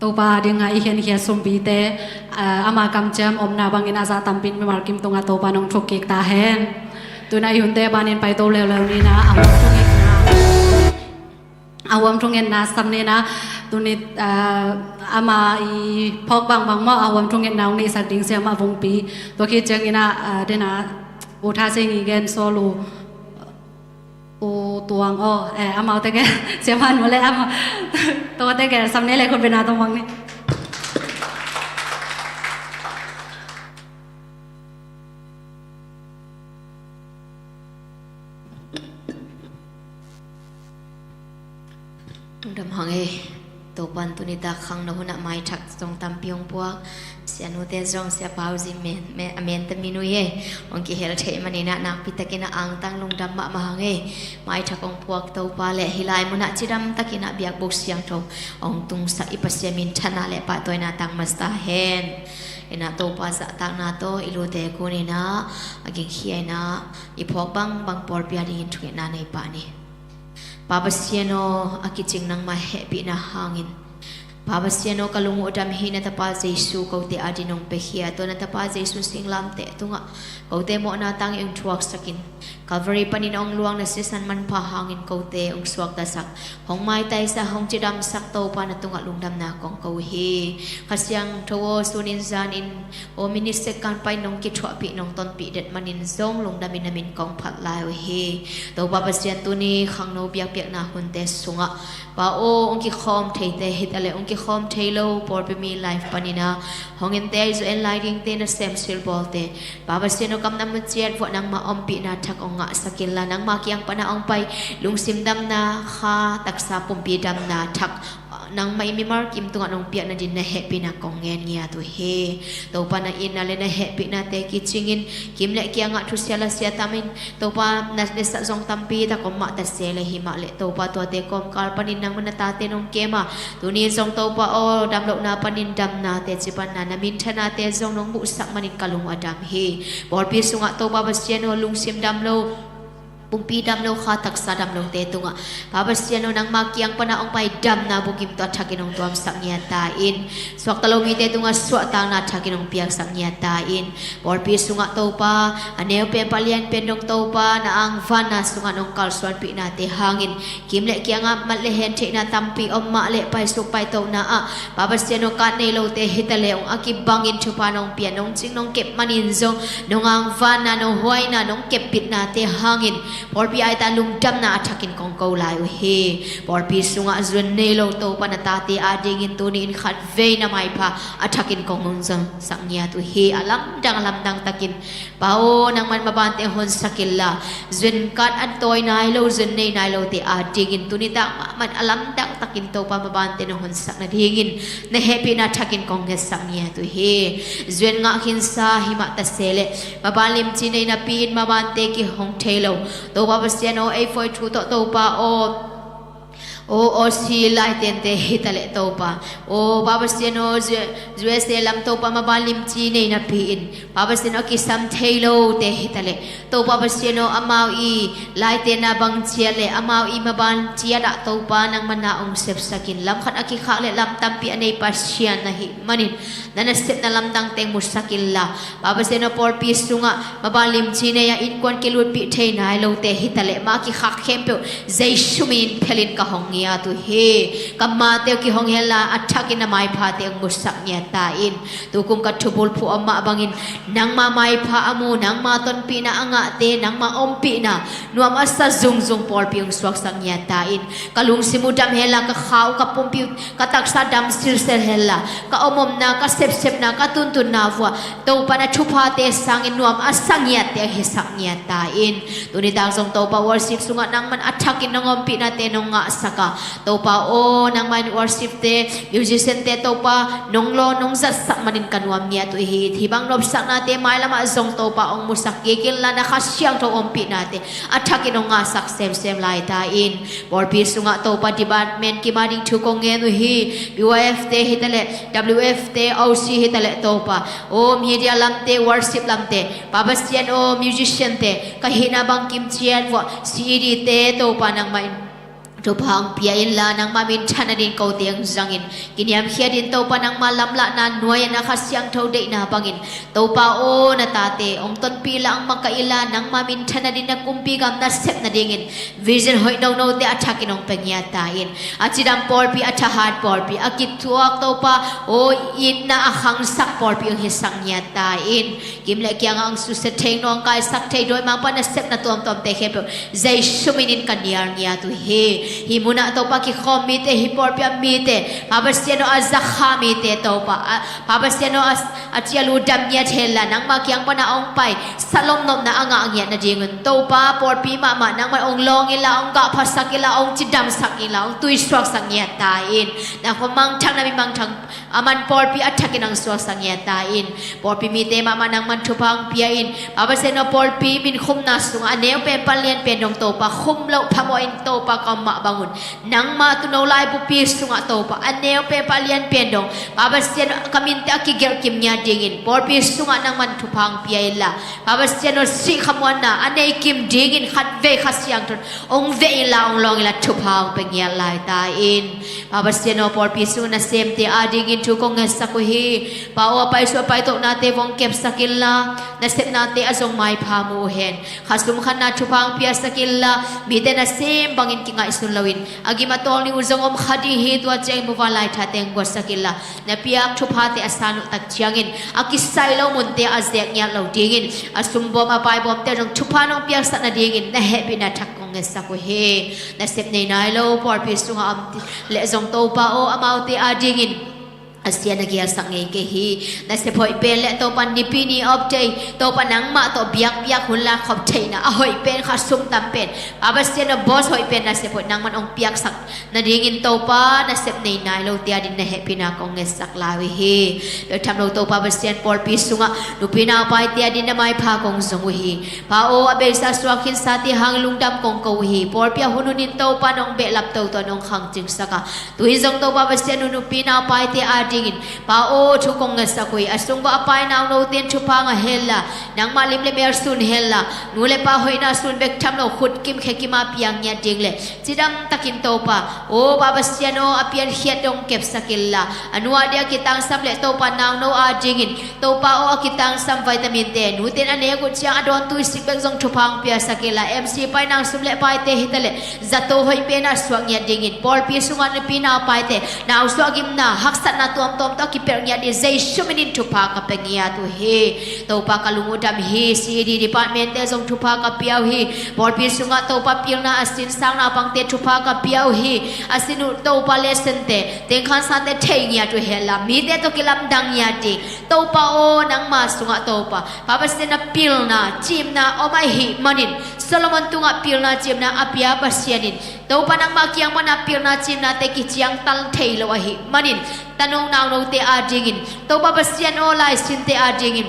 Topa dingah i khenkhiat sumpite, ah, ama kamciam omna bangin a zah tampi in mimal kim tungah Topa nong thukkik ta hen. Tuna i hunte panin paito leuleu ni na, a huam thungetna, a huam thungetna sam ni na. Tuni, ah, ama i phawk bangbang mawh a huam thungetna hong neihsak ding siamah Vungpi. Tua khit ciangin ah, ah, dena U Tha Sing i gen solo. U Tuang aw, eh, amaute gen, siamah nu le amau, tuate gen sam ni le khut bena tong bang ni. Lungdam hang ei. Topan tuni tak khangno hunah maithak zong tampi hong puak. Sianute zong, Sia Pau Zin men, men, a mente min uh hi ei. Hong kihel theih maninah nakpi takinah angtang lungdam mahmah hang ei. Maithak hong puak Topa le hih lai munah cidam takinah biakbuk siangtho hong tungsak i Pasian minthanna le pahtawina tang masa ta hen. Inah Topa zahtakna tawh i lute kuninah a gingkhia inah i phawk bangbang pawlpi a dingin thungetna nei pah ni. Pa Pasian aw, a kicing nangmah hehpihna hangin, Pa Pasian aw, ka lung uh a dam hi. Na Tapa Jesu kote adin hong piakhia, tua na Tapa Jesu singlamteh tungah kote mawhna tangin hong thuaksakin, Calvary panin hong luang na sisan manpha hangin kote hong suaktasak, hong maitaisak, hong cidamsak Topa na tungah lungdamna kong ko uh hi. Kha Siangtho aw, sunin zanin aw, minit second panin nong kithuahpih, nong tonpih det manin zong lungdamin na min kong phat lai uh hi. Topa Pasian, tuni khangno biakpiakna hunte sungah Pa aw, hong kikhawm theite hitaleh hong kikhawm thei lo pawlpi mi live paninah hong ente, ahi zong en lai dingte, nasem silbawlte, Pa Pasian aw, kamna mu ciat vuah nangmah ompihna thak hong ngahsak inla, nangmah kiang pana hong pai lungsim damna, kha taksa pumpi damna thak nangmah i mimal kim tungah nong piak nadin na hehpihna kong ngen ngiat uh hi. Topa na itna le na hehpihnate kicingin kim le kiangah thusia lasia tamin, Topa na letsah zong tampi tak om mah ta se le, himah le Topa tuate kawmkal panin nangmah na tate nong kem a, tuni zong Topa aw, damlohna panin damna, teci panna na minthanate zong nong muhsak manin ka lung a dam hi. Pawlpi sungah Topa Pasian aw, lungsim dam lo, pumpi dam lo, kha taksa dam lote tungah Pa Pasian aw, nangmah kiang pana hong pai damna bukim tawh a thakin hong tuamsak ngiat ta in, suakta lo mite tungah suahtakna a thakin hong piaksak ngiat ta in. Pawlpi sungah Topa, a neu pen, a lian pen dong Topa, na angvanna sungah nong kalsuanpihnate hangin kim le kiangah mat le hen theihna tampi om mah le, paisuk paitona ah Pa Pasian aw, kat nei lote hitaleh hong a kibangin thupha nong pia, nong cing nong kep manin zong nong angvanna, nong huaina, nong kepbitnate hangin pawlpi aita lungdamna a thakin kong ko lai uh hi. Pawlpi sungah zuan nei lo Topa na tate adingin tuni in khatvei na maipha a thakin kong hong zangsak ngiat uh hi. A lamdang a lamdang takin Pa aw, nangman mabante honsak inla, zuan kat a tawi nai lo, zuan nei nai lote adingin tuni tak mahmah a lamdang takin Topa mabante na honsak nadingin na hehpihna thakin kong ngetsak ngiat uh hi. Zuan ngah khinsa himah ta se le, maban limci nei napi in mabante kihong thei lo, Topa Pasian aw, ei foi thu tawh Topa aw, aw, Aussie laitente hitaleh Topa aw, Pa Pasian aw, U S A lam Topa maban limci nei napi in, Pa Pasian aw, a kisam thei lote hitaleh Topa Pasian aw, amau i laitena bang ciat le amau i maban ciat ah Topa nangmah na hong sepsakin, lam khat a kikhak le lam tampi a nei Pasian na hih manin na nasepna lamdang teng musak inla, Pa Pasian aw, pawlpi sungah maban limci nei a innkuan kilutpih thei nai lote hitaleh, mah a kikhak khempeuh Jesu min in phelin ka hong ngiat uh hi. Ka mate uh kihong henla, a thakin na maiphate hong musak ngiat ta in. Tukum ka thubulphuh a mah bangin nangma maipha a mu, nangma tonpihna a ngahte, nangma ompihna nuam a sa zungzung pawlpi hong suaksak ngiat ta in. Ka lungsim uh dam henla, ka kha uh, ka pumpi uh, ka taksa dam silsel henla, ka omomna, ka sepsepna, ka tuntunna vuah Topa na thuphate sangin nuam a sa ngiatte a hisak ngiat ta in. Tuni tak zong Topa worship sungah nangman a thakin nong ompihnate nong ngahsak a, Topa aw, nangman worshipte, musiciante Topa nong law nong zatsak manin ka nuam ngiat uh hi. Hih bang nopsaknate mailamah zong Topa hong musak kik inla, na Kha Siangtho ompihnate a thakin hong ngahsak semsem lai ta in. Pawlpi sungah Topa department kim a ding thu kong ngen uh hi. B Y F te hitaleh, W F te, O C hitaleh Topa aw, media lamte, worship lamte, Pa Pasian aw, musiciante, ka hihna bang kim ciat vuah C D te Topa nangmah in Thupha hong pia inla, nangmah minthan nading kote hong zangin, kiniamkhiat in Topa, nangmah lamlahna nuai-ah na Kha Siangtho deihna bangin Topa aw, na tate hong tonpih inla, hong makaih inla, nangmah minthan nading na kumpi gam na sep nadingin vision hoih nonote a thakin hong pia ngiat ta in. A cidam pawlpi, a thahat pawlpi, a kithuak Topa aw, itna a khangsak pawlpi hong hisak ngiat ta in. Kim le kiangah hong susia thei, nawngkaisak thei, dawimangpa nasepna tuamtuamte khempeuh Jesu minin ka nial ngiat uh hi. Hih munah Topa kikhawm mite, hih pawlpi a mite, Pa Pasian aw, a zakha mite Topa, a, Pa Pasian aw, a, a cial uh dam ngiat henla, nangmah kiang pana hong pai salom nopna a ngah ngiat nadingun Topa, pawlpi mahmah nangmah hong lawng inla, hong gahphasak inla, hong cidamsak inla, hong tuisuaksak ngiat ta in. Na khuamangthang, na mimangthang a man pawlpi a thakin hong suaksak ngiat ta in. Pawlpi mite mahmah nangman thupha hong pia in. Pa Pasian aw, pawlpi minkhumna sungah a neu pen pan lian pen dong Topa khum loh phamawh in Topa ka om mah bangun, nangmah tuuno laibupi sungah Topa a neu pen pan lian pen dong, Pa Pasian aw, ka minte a kigelh kim ngiat dingin pawlpi sungah nangman thupha hong pia inla, Pa Pasian aw, sih khamuanna a nei kim dingin khatvei Kha Siangtho in hong veh inla, hong lawng inla, thupha hong pia ngiat lai ta in. Pa Pasian aw, pawlpi sung nasemte adingin thu kong ngetsak uh hi. Pa aw, a paisuah paitohnate hong kepsak inla, nasepnate a zong maipha mu uh hen. Khasum khanna thupha hong piasak inla, mite nasem bangin kingaihsun loin, a gim a tawl ni uh zong om kha ding hi, tua ciangin muvanlai thate hong buatsak inla, na piak thuphate a san uh tak ciangin a kisai lo munte a zek ngiat lo dingin, a sumbawm a paibawmte zong thupha nong piaksak nadingin na hehpihna thak kong ngetsak uh hi. Nasep nei nai lo pawlpi sungah om ti leh zong Topa aw, amaute adingin a sia na gialsak ngei kei hi. Nasep hoih pen le Topa nipi ni awp thei, Topa nangmah tawh biakpiak hun la khop theihna a hoih pen, khasum tam pen, Pa Pasian aw, boss hoih pen nasep hoih nangman hong piaksak nadingin Topa, nasep nei nai lote adin na hehpihna kong ngetsak lai uh hi. Bek tham lo Topa Pasian, pawlpi sungah nupi naupaite adin na maipha kong zong uh hi. Pa aw, a beisa suak khinsate hang lungdam kong ko uh hi. Pawlpi a hun hunin Topa nong behlap toto, nong khangcingsak a, tu-in zong Topa Pasian aw, nupi naupaite adingin Pa aw, thu kong ngetsak uh hi. A sung vah a pai naunote in thupha ngah henla, nangmah lim le mel sun henla, nu le pa hoihna sun bek tham lo, khut kim khe kim a piang ngiat ding le cidam takin Topa aw, Pa Pasian aw, a piankhiat dong kepsak inla, a nu a dia kitangsam le Topa nauno adingin Topa aw, a kitangsam vitaminte nute in a nek uh ciang a dawn tuisik bek zong thupha hong piasak inla, M C pai, nau sum le paite hi ta leh zato hoih pen a suak ngiat dingin, pawlpi sungah nupi naupaite nausuah gimna haksatna tuamtuam tawh a kipelh ngiat ding Jesu minin thupha ka pia ngiat uh hi. Topa ka lung uh dam hi. C D departmentte zong thupha ka pia uh hi. Pawlpi sungah Topa pilna a sinsang naupangte thupha ka pia uh hi. A sin uh Topa lessonte, tengkhansate thei ngiat uh henla, mite tawh kilamdang ngiat ding Topa aw, nangma sungah Topa, Pa Pasian aw, pilna cimna om ahih manin, Solomon tungah pilna cimna a pia Pasian in Topa nangmah kiang pana pilna cimnate kiciangtal thei lo ahih manin, tanu naunote adingin Topa Pasian aw, laisinte adingin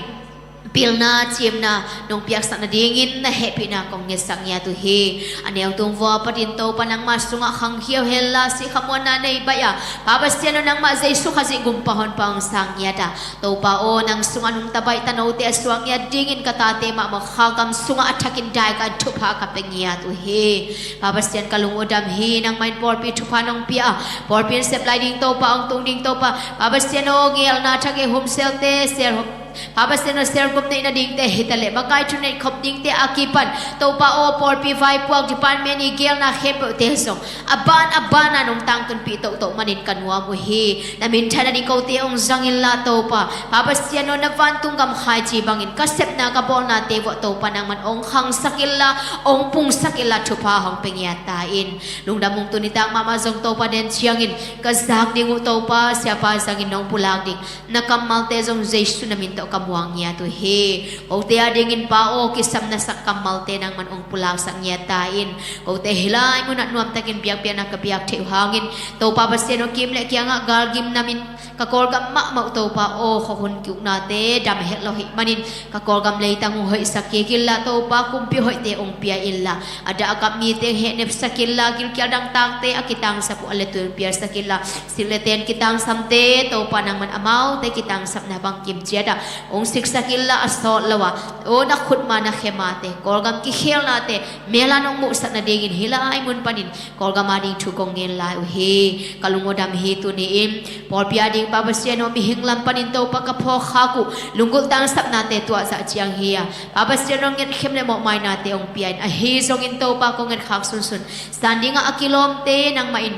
pilna cimna nong piaksak nadingin na hehpihna kong ngetsak ngiat uh hi. A neu tung vua patin Topa nangmah sungah khangkhia uh henla, sih khamuanna nei baih a, Pa Pasian aw, nangmah Jesu Khazih gumpa honpa hong sang ngiat a, Topa aw, nang sungah nungta baih tanote a suak ngiat dingin ka tate mahmah kha gam sungah a thakin dai ka, thupha ka pia ngiat uh hi. Pa Pasian ka lung uh dam hi. Nangmah in pawlpi thupha nong pia a, pawlpi in sep lai ding Topa, hong tung ding Topa, Pa Pasian aw, geelna thak i humselte, sel hom Pa Pasian aw, selgum neih nadingte hi ta leh, makai thuneih khop dingte a kipan Topa aw, pawlpi vaipuak department i geelna khempeuhte zong a ban a bana nong tangtunpih tohtoh manin ka nuam uh hi. Na minthan nading kote hong zang inla Topa, Pa Pasian aw, na vantung gam khaici bangin ka sepna ka bawlnate vuah Topa nangman hong khangsak inla, hong pungsak inla, thupha hong pia ngiat ta in. Lungdam ung. Tuni tak mahmah zong Topa den ciangin ka zak ding uh Topa, siapa zangin nong pulak ding na kammalte zong Jesu na min tawh ka muang ngiat uh hi. Kote adingin Pa aw, kisam na sak kammalte nangman hong pulaksak ngiat ta in. Kote hih lai munah nuamtakin biakpiakna ka biak theih uh hangin Topa Pasian aw, kim le kiangah galgim na min Ka Kawlgam mahmah uh Topa aw, khuahun ki-uknate dam het lo ahih manin ka Kawlgam leitang uh hoihsak kik inla Topa, kumpi hoihte hong pia inla, a dah a kap mite hehnepsak inla, gilkial dangtakte a kitangsap uh a letu hong pialsak inla, sik le ten kitangsamte Topa nangman amaute kitangsapna bangkim ciatah hong siksak inla, a sawt lo a aw na khutma na khemate, Kawlgam kikhelnate mel a nong muhsak nadingin hih lai mun panin Kawlgam ading thu kong ngen lai uh hi. Ka lung aw dam hi. Tuni-in pawlpi ading Pa Pasian aw, mihing lam panin Topa ka phawkkhak uh lunggulh tangsapnate tuahzah ciang hi a, Pa Pasian aw, ngetkhem le mawhmainate hong pia in, ahi zongin Topa kong ngetkhak sunsun san dingah a kilawmte nangmah in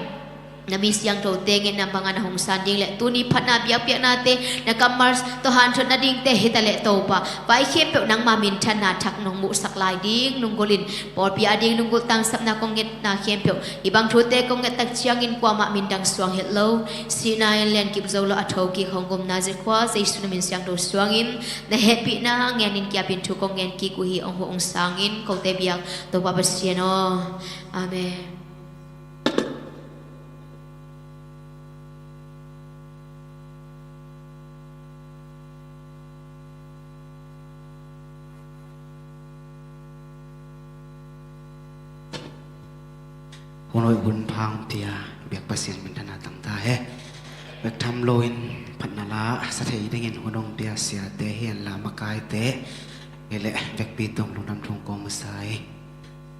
na mi siangthote ngetna bangah na hong san ding le tuni phatna biakpiaknate na kammal tawh hanthot nadingte hitaleh Topa, vai khempeuh nangma minthanna thak nong muhsak lai ding lunggulh in, pawlpi ading lunggulh tangsapna kong ngetna khempeuh hih bang thute kong nget tak ciangin kuamah mindang suang het lo, sihna in liankip zo lo a thokik hong gumna zia khua Jesu na min siangtho suangin na hehpihna ngenin kiapin thu kong ngen kik uh hi. Hong huh hong sangin kote biak Topa Pasian aw. Amen. Hun hoih hun pha hong pia biak Pasian minthanna tangta he. Bek tham loin phatna la sa thei dingin hun hong pia siate hi henla makaite, ngei le vekpi tung lungdam thu kong masa hi.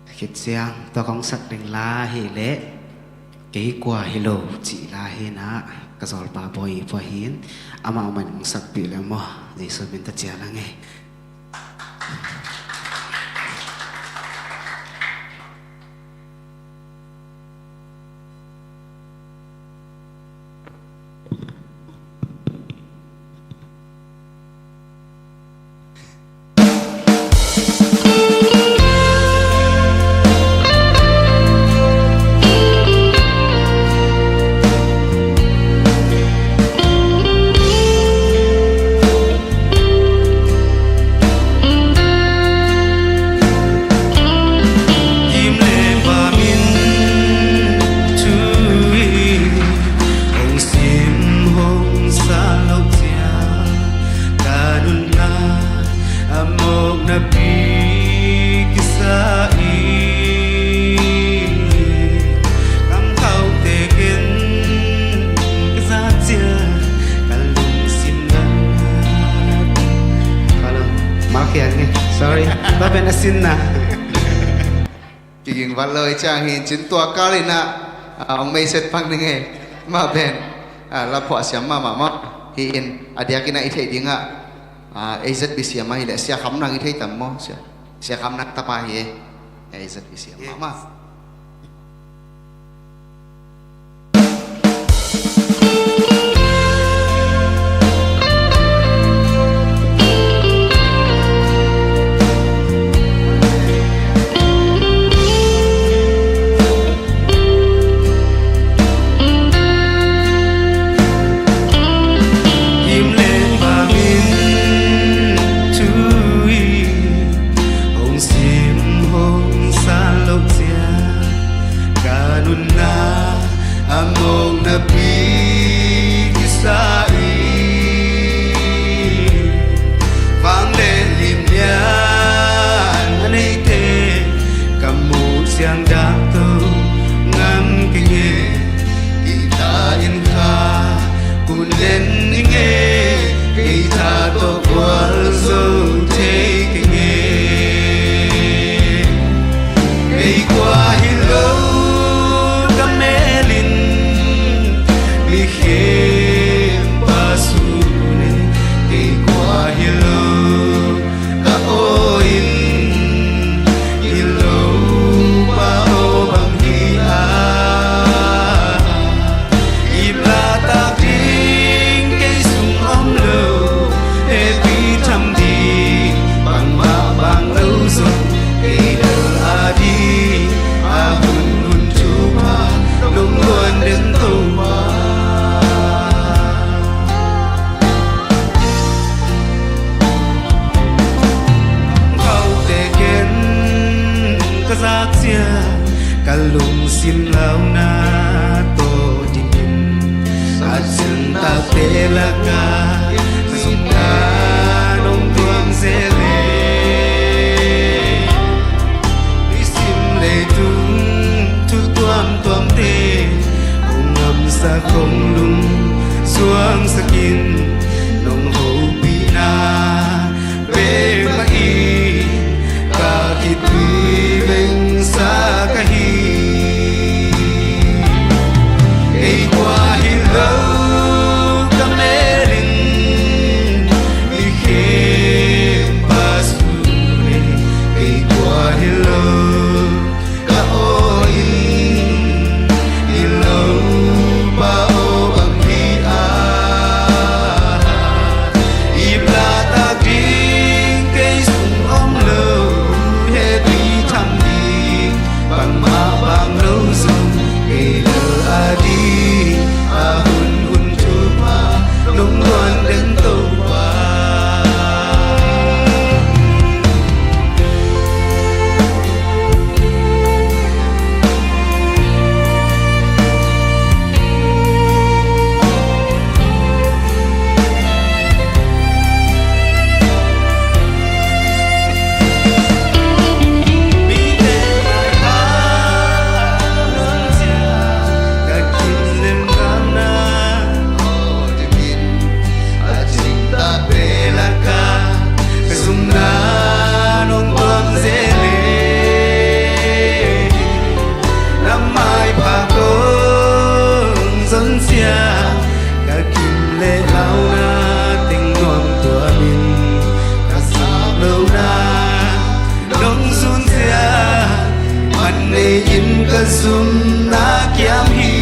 Khit ciang tua kong sak ding la hi leh, kei kua hi lo cih la hi na, ka zawlpa bawi pua hin, amah man hong sakpih le maw, Jesu min ta cia la ngei. Kim le pam in thu in hong sim hong sa lo ciang, ka nunna a mawk napi kisa in, kam khauh tekin ka zak ciang, ka lungsim dan. Hello. Malkian nge. Sorry. Ba ben a sin na. Kiging vat lo i ciang hin cin tua kal in ah, ah, hong meiset pang ning e. Mah ben, ah, la phuah siam mahmah mah. Hi in, a diakin ah i theih dingah, ah, A Z B C M ah hi leh Sia Kham Nang i thei tam maw? Sia, Sia Kham Nang tapa hi e. A Z B C M mahmah. Kim le pam in thu in hong sim hong sa lo ciang, ka nunna a mawk napi kisa in, vanglian limlian a neite ka muh ciang dak to ngam kei nge. Kei ta in kha kun len i nge, kei ta tawh gualzo thei kei nge. Kei kua hi lo ka mel in mi khempa sune, kei kua hi lo ka aw in i lo pa aw bang hi a. I platak ding kei sung om lo, hehpih tham ding bangmah bang lo zong, kei bel a ding a hun hun thupha lungluan den Topa. Khauh tekin ka zak ciang, ka lungsim launa tawh dingin, a ciangtakte Kong lung suangsak in, nong hopihna bek mah in ka khitui vengsak ahi. Kei kua hi lo, ka mel in mi khempa sune. Kei kua hi lo, ka aw in i lo pa aw bang hi a, i pla tak ding kei sung om lo, hehpih tham ding bangmah bang lo zong kei lel a ding a hun hun thupha nong luan den Topa. Ka zumna nong tuam zel e, na maipha kong zonzia, ka gim le launa teng nuam tuamin, ka sap lona nong zunzia, man nei-in ka zumna kiam hi.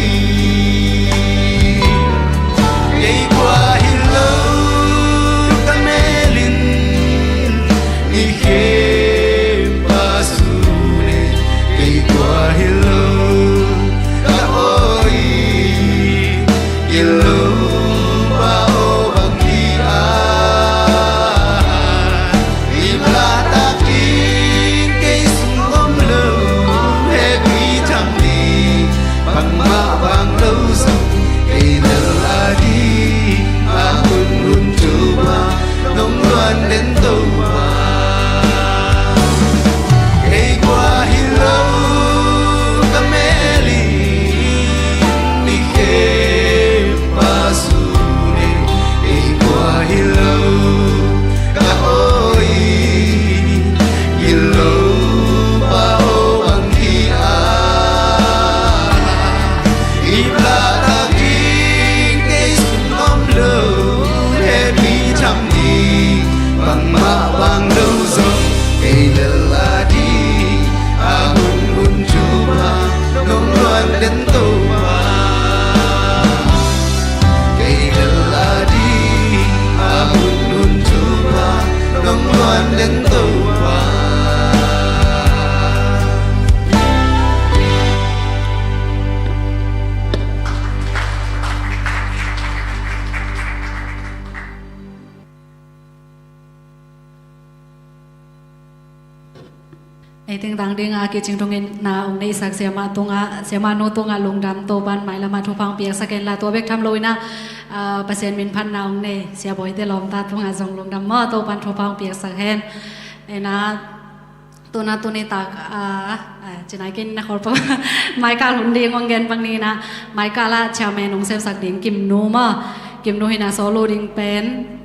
Kei kua hi lo, ka mel in mi khempa sune. Kei kua hi lo, ka aw in i lo pa aw bang hi a, i pla tak ding kei sung om lo, hehpih tham ding bangmah bang lo zong kei lel a ding a hun hun thupha nong luan den Topa. Kei kua hi lo, ka mel in mi khempa sune. Kei kua hi lo, ka aw in i lo pa aw bang hi a, i pla tak ding kei sung om lo, hehpih tham ding bangmah bang lo zong kei lel a ding a hun hun thupha nong luan den Topa. Kei lel a ding a hun hun thupha nong luan den Topa. Ei tengtang dingah kicing thungin na ong neihsak siamah tungah, siamah nu tungah lungdam, Topan mailamah thupha ong piaksak hen la, tua bek tham loinah, ah, Pasian min phatna ong nei Sia Bawite Lawmta tungah zong lungdam maw, Topan thupha ong piaksak hen. Ena, tuna tuni tak, ah, ah, cinaikin na khol pa maikal hun ding ong gen bang ninah, maikal ah chairman ong sepsak ding Kimnu maw, Kimnu hinah solo ding pen,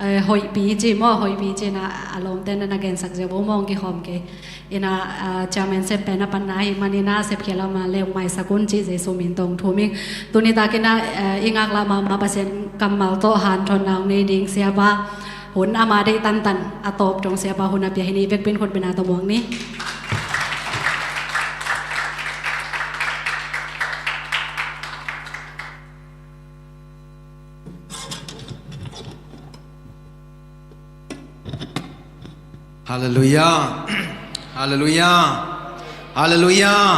eh, hoihpi ci maw, hoihpi ci na a lawmte na na gensak zia bo maw, hong kikhawm kei. Ina, ah, chairman sep pen a panna hi maninah sepkhia lama le hong maisak un ci Jesu min tawh hong thum ing. Tuni takinah, eh, i ngaklah mahmah Pasian kammal tawh hanthotna hong nei ding siapa hun ama deih tantan a tawp dong siapa hun a pia hi ni, vekpin khutbina tawh muak ni. Halleluiah. Halleluiah. Halleluiah.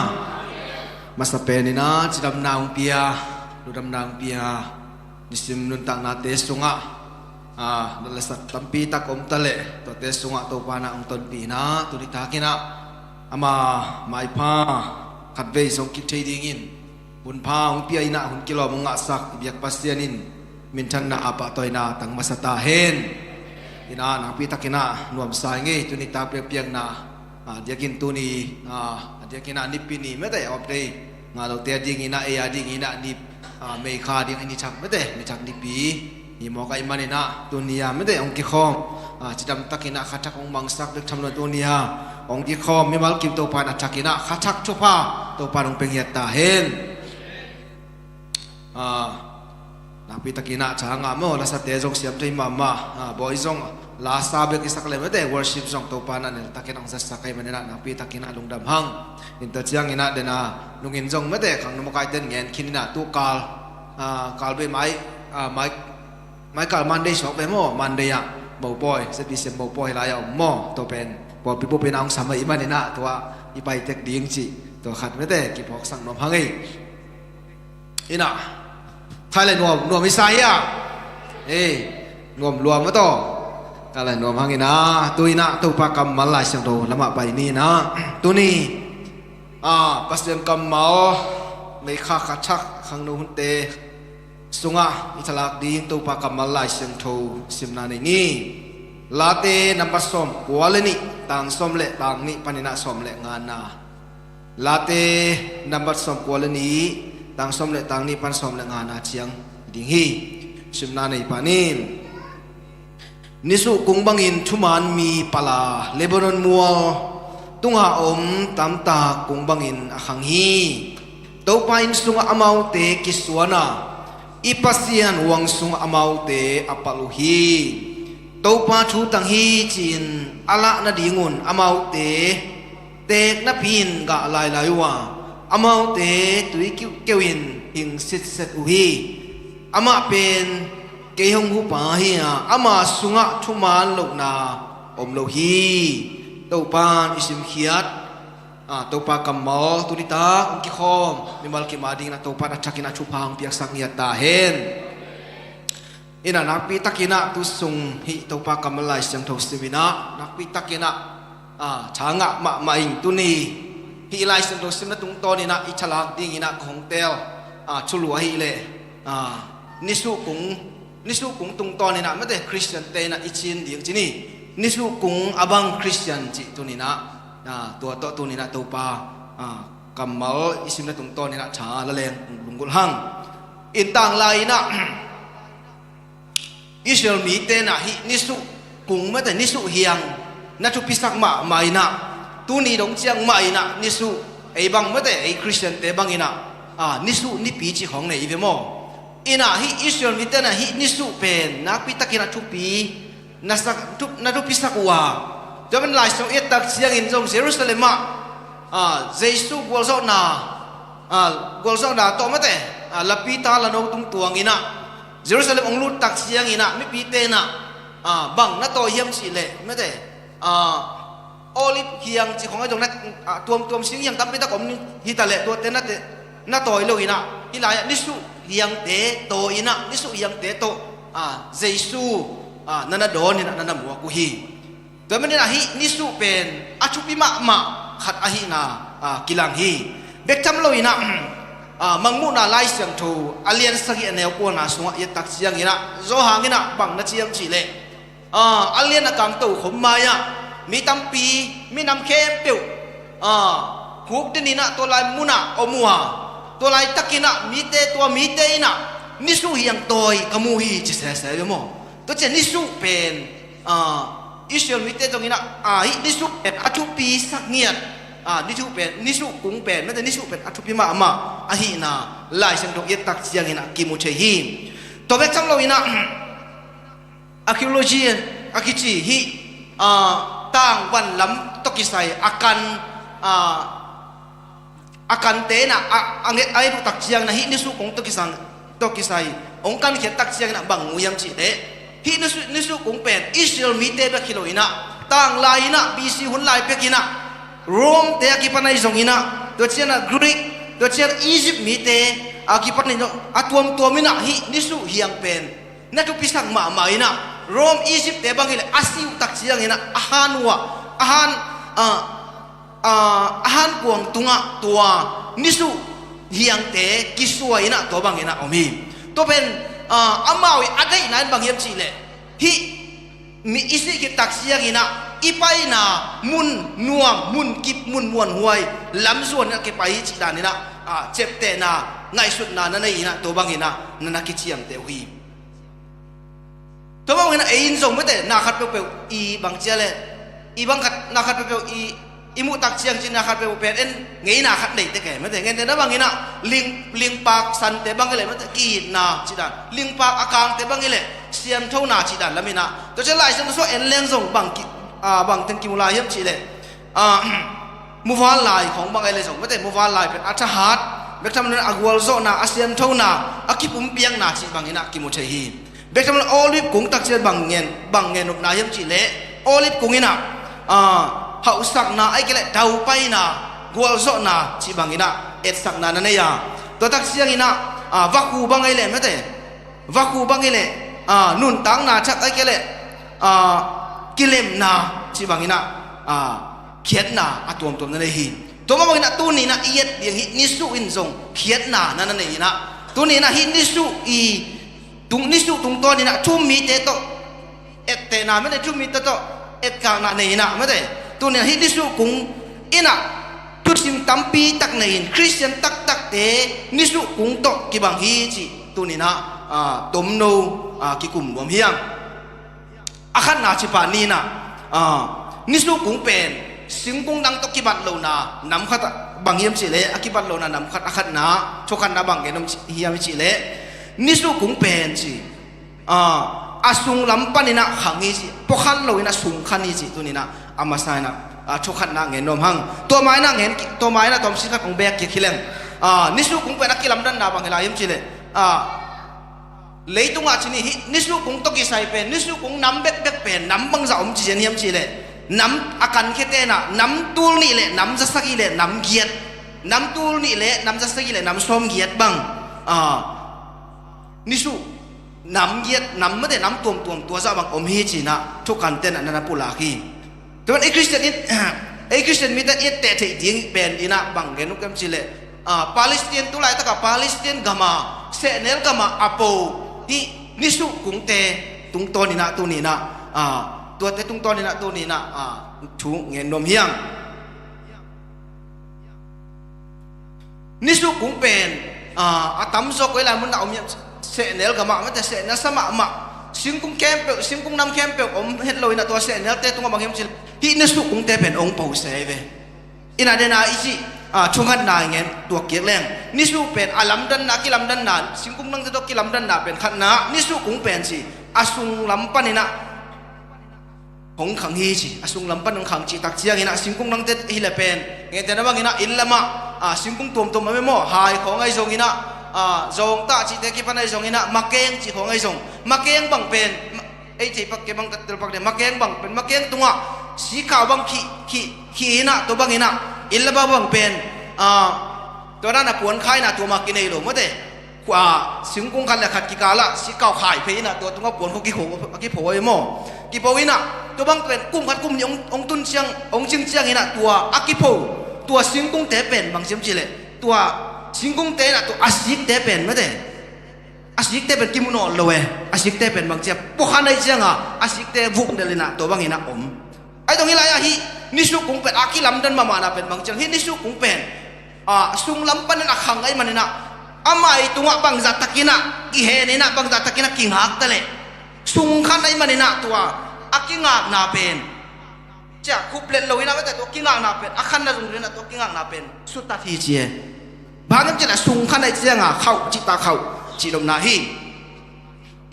Masa peninah cidamna hong pia, ludamna hong pia nisim nuntaknate sungah, ah, na lasak tampi tak om taleh tuate sungah Topa na hong tonpihna tuni takinah ama maipha khatvei zong kithei dingin hunpha hong pia inah hun kilawm hong ngahsak i biak Pasian in minthanna a pahtawina tang masa ta hen. Inah nakpi takinah nuamsa i ngei tuni tak piakpiakna, ah, diakin tuni, ah, diakinah nipi ni mete a om thei ngah lote a dinginah, ei a dinginah ni Meikha ding i ni thak mete, ni thak nipi hi mawk ahih manin ah tuni-a mete hong kikhawm, cidam takin ah kha thak hong mangsak bek tham lo, tuni-a hong kikhawm mimal kim Topa in a thakin ah kha thak thupha Topa in hong pia ngiat ta hen. Nakpi takin ah tha ngah maw, lasate zong siam thei mahmah, bawi zong lasa bek i sak le mete, worship zong Topa in a nel takin hong zatsak ahih manin ah nakpi takin ah lungdam hang. Tua ciangin ah dena nungin zong mete khangno makaite in ngen khin in ah tu kal, kal bei mai, mai, mai kal Monday suak ve maw, Monday ah mopawi, Z B C M mopawi lai-ah om maw, tua pen pawlpi bup in ah hong sam ahih manin ah tua i pai tek ding cih tua khat mete kiphawksak nuam hang ei. Ina, khai le nuam, nuam i sa hi a. Ei, nuam lua maw taw. Khai le nuam hang ina, tu ina Topa kammal Lai Siangtho lamah pai ni ina. Tuni Pasian kammal, meikha kha thak khangno hunte sungah i thalak ding Topa kammal Lai Siangtho simna nei ni. Late nambat sawm kua le nih, tang sawm le tang nih panin ah sawm le ngana. Late nambat sawm kua le nih, tang sawm le tang nih pan sawm le ngana ciang ding hi. Simna nei pah ni. Nisuh kung bangin thuman mi pala Lebanon mual tunga om tamtak kung bangin a khang hi. Topa inn sungah amaute kisuan a, i Pasian huang sungah amaute a palh uh hi. Topa thu tang hi ci-in a lah nadingun amaute teek napi-in gah lailai uh a, amaute tui kiuhkeuh in hing sitset uh hi. Amah pen kei hong hupa hi a, ama sungah thuman lohna om lo hi. Topa in i simkhiat, Topa kammal tuni tak hong kikhawm mimal kim a dingin ah Topa in a thakin a thupha hong piaksak ngiat ta hen. Ina, nakpi takin ah tu sung hih Topa kammal Lai Siangtho sim ina, nakpi takin ah tha ngah mahmah ing. Tuni hih Lai Siangtho simna tungtawn in ah i thalak dingin ah ka hong teel thulu ahih leh, nisuh kung, nisuh kung tungtawn in ah mete Khristiante in ah i cin ding ci ni. Nisuh kung a bang Khristian cih tuni in ah, tua tawh tuni in ah Topa kammal i simna tungtawn in ah tha la leng lunggulh hang. Inn tang lai in ah Israel mite in ah hih nisuh kung mete nisuh hiang na thupisak mahmah in ah, tuni dong ciang mah in ah nisuh, ei bang mete ei Khristiante bang in ah nisuh nipi cih khawng nei i ve maw? In ah hih Israel mite in ah hih nisuh pen nakpi takin a thupi na sak, thup, na thupisak uh a. Tua pen Lai Siangtho i et tak ciangin zong Jerusalem ah Jesu gualzawhna, gualzawhna tawh mete lapita lano tung tuang in ah Jerusalem hong lut tak ciangin ah mipite in ah bang na tawi hiam cih leh mete Olive hiang cih khawng a zong na, tuamtuam sing hiang tampi tak om hi ta leh tuate na tawi lo in ah hih lai-ah nisuh hiangte tawi in ah nisuh hiangte tawh Jesu na na dawn in ah na na muak uh hi. Tua manin ah hih nisuh pen a thupi mahmah khat ahihna kilang hi. Bek tham lo in ah Mangmuhna Lai Siangtho a lian sagih a neu kuana sungah i et tak ciangin ah Johan in ah bang na ci hiam cih leh, a lian a kang tokhom mai-ah mi tampi, minam khempeuh khukdin in ah tua lai munah om uh a, tua laitakin ah mite, tua mite in ah nisuh hiang tawi ka mu hi ci sese ve maw? Tua ciang nisuh pen Israel mite zong in ah hih nisuh pen a thupi sak ngiat, nisuh pen, nisuh kung pen mete nisuh pen a thupi mahmah ahihna Lai Siangtho i et tak ciangin ah kimu thei hi. Tua bek tham lo in ah archaeology a kici hih tangvan lam tawh kisai a kan, a kante in ah a nget a i duh tak ciangin ah hih nisuh kung tawh kisai, tawh kisai hong kankhiat tak ciangin ah bang mu hiam cih leh, hih nisuh, nisuh kung pen Israel mite bek hi lo in ah tang lai in ah B C hun lai pek in ah Rome te a kipan ahi zongin ah, tua ciang ah Greek, tua ciang ah Egypt mite a kipan ahi zong a tuamtuam in ah hih nisuh hiang pen na thupisak mahmah in ah Rome, Egypt te bang hi leh a si uh tak ciangin ah a han uh ah, a han, a, a, a han kuang tungah tua nisuh hiangte kisuai in ah tua bangin ah om hi. Tua pen amau i a deihna in bang hiam cih leh hih mi i sih khit tak ciangin ah i paina mun nuam, mun kip, mun muanhuai lamzuan in ah kipai hi cih dan in ah ciaptehna ngaihsutna na nei in ah, tua bangin ah na na kiciamteh uh hi. Tua bangin ah ei in zong mate, na khat peuhpeuh i bang cia le, i bang khat, na khat peuhpeuh i, i muh tak ciang cin na khat peuhpeuh pen en ngeina khat nei tek e mate. Ngeina na bangin ah ling, lingpak sante bang i le mate, ki-itna cih dan, lingpak a kangte bang i le siamthona cih dan lamin ah. Tua ciang Lai Siangtho sung en leng zong bang ki, ah, bang teng kimu lai hiam cih le, ah, muvanlai khawng bang ei le zong mate, muvanlai pen a thahat, bek tham lo in ah a gualzawhna, a siamthona, a kipumpiakna cih bangin ah kimu thei hi. Bek tham lo in ah olive kung tak ciang bang ngen, bang ngen nopna hiam cih leh, olive kung in ah, ah, hauhsakna, ahih kei leh daupaina, gualzawhna cih bangin ah etsakna na nei a. Tua tak ciangin ah, ah, vakhu bang ei le mate, vakhu bang i le, ah, nuntakna thak ahih kei leh, ah, kilemna cih bangin ah, ah, khiatna a tuamtuam na nei hi. Tua mah bangin ah tuni in ah i et ding hi, nisuh in zong khiatna na na nei in ah. Tuni in ah hih nisuh i tung, nisuh tungtawn in ah thu-um mite tawh ettehna mate, thu-um mite tawh etkakna nei in ah mate. Tuni in ah hih nisuh kung in ah thusim tampi tak nei in Khristian taktakte nisuh kung tawh kibang hi cih tuni in ah, ah, tomno, ah, kikum nuam hi hang. A khatna cih pah ni in ah, ah, nisuh kung pen singkung dang tawh kibat lohna nam khat ah, bang hiam cih leh a kibat lohna nam khat, a khatna, thukhatna bang gen nuam hiam cih leh, nisuh kung pen ci, ah, a sunglam panin ah khang hi ci, puakhan lo in ah sungkhan hi ci, tuni in ah a masa in ah, ah, thukhatna gen nuam hang. Tua ma in ah gen ki, tua ma in ah tawmcik khat kong bek kik hi leng. Ah, nisuh kung pen a kilamdanna bang hi lai hiam cih leh, ah, leitungah ci ni, hih nisuh kung tawh kisai pen, nisuh kung nam bekbek pen nam bangzah om ci zen hiam cih leh, nam a kankhiate in ah nam tul nih le nam za sagih le nam giat, nam tul nih le nam za sagih le nam sawm giat bang, ah, nisuh nam giat, nam mate, nam tuamtuam tua zah bang om hi ci in ah thukante in ah na na pulak hi. Tua ban ei Khristian in, ei Khristian mite i etteh theih ding pen in ah bang gen uh hiam cih leh, ah, Palestine, tu laitak ah Palestine gam ah, sehnel gam ah a po hih nisuh kungte tungtawn in ah tuni in ah, ah, tuate tungtawn in ah tuni in ah, ah, thu gen nuam hi hang. Nisuh kung pen, ah, a tamzaw koi lai mun ah om hiam, sehnel gam ah mate, sehnel sa mahmah, singkung khempeuh, singkung nam khempeuh om het lo in ah tua sehnelte tungah bang hiam cih leh, hih nisuh kungte pen hong po se hi ve. In ah den a i cih, ah, thukhatna i gen tuak kik leng, nisuh pen a lamdanna, a kilamdanna, singkung dangte tawh kilamdanna pen khatna, nisuh kung pen ci, a sunglam panin ah hong khang hi ci, a sunglam pan hong khang cih tak ciangin ah singkung dangte hi leh pen, ngeina bangin ah inn lam ah, ah, singkung tuamtuam om e maw, hai khawng ahi zongin ah, ah, zawngtah cihte kipan ahi zongin ah, makeng cih khawng ahi zong, makeng bang pen, ma-, ei thei pak kei bang ka tel pak ding, makeng bang pen, makeng tungah sikkau bang khih, khih, khih in ah, tua bangin ah inn lam ah bang pen, ah, tua dan a puan khaina tua mah kinei lo mate. Khua, singkung khat le khat kikal ah sikkau khai phei in ah tua tungah puan khua kipho, kipho ahi maw. Kipho in ah tua bang pen kum khat kum nih hong, hong tun ciang, hong cing ciangin ah tua a kipho, tua singkungte pen bang ci hiam cih leh, tua singkungte in ah tua a sikte pen mate, a sikte pen kimu nawn lo e. A sikte pen bang ci a, puakhan ahih ciang a, a sikte vukdelh in ah tua bangin ah om. Ahi zong hih lai-ah hih nisuh kung pen a kilamdan mahmahna pen bang ci a, hih nisuh kung pen, ah, sunglam panin a khang ahih manin ah, a mai tungah bangzah takin ah kihen in ah, bangzah takin ah kingak ta leh, sungkhan ahih manin ah tua a kingakna pen, ci a, khuplet lo in ah, mate, tua kingakna pen, a khanna zong lo in ah tua kingakna pen sutat hi ci e. Bang hiam cih leh sungkhan ahih ciang a khauh cihtak khauh cih nopna hi.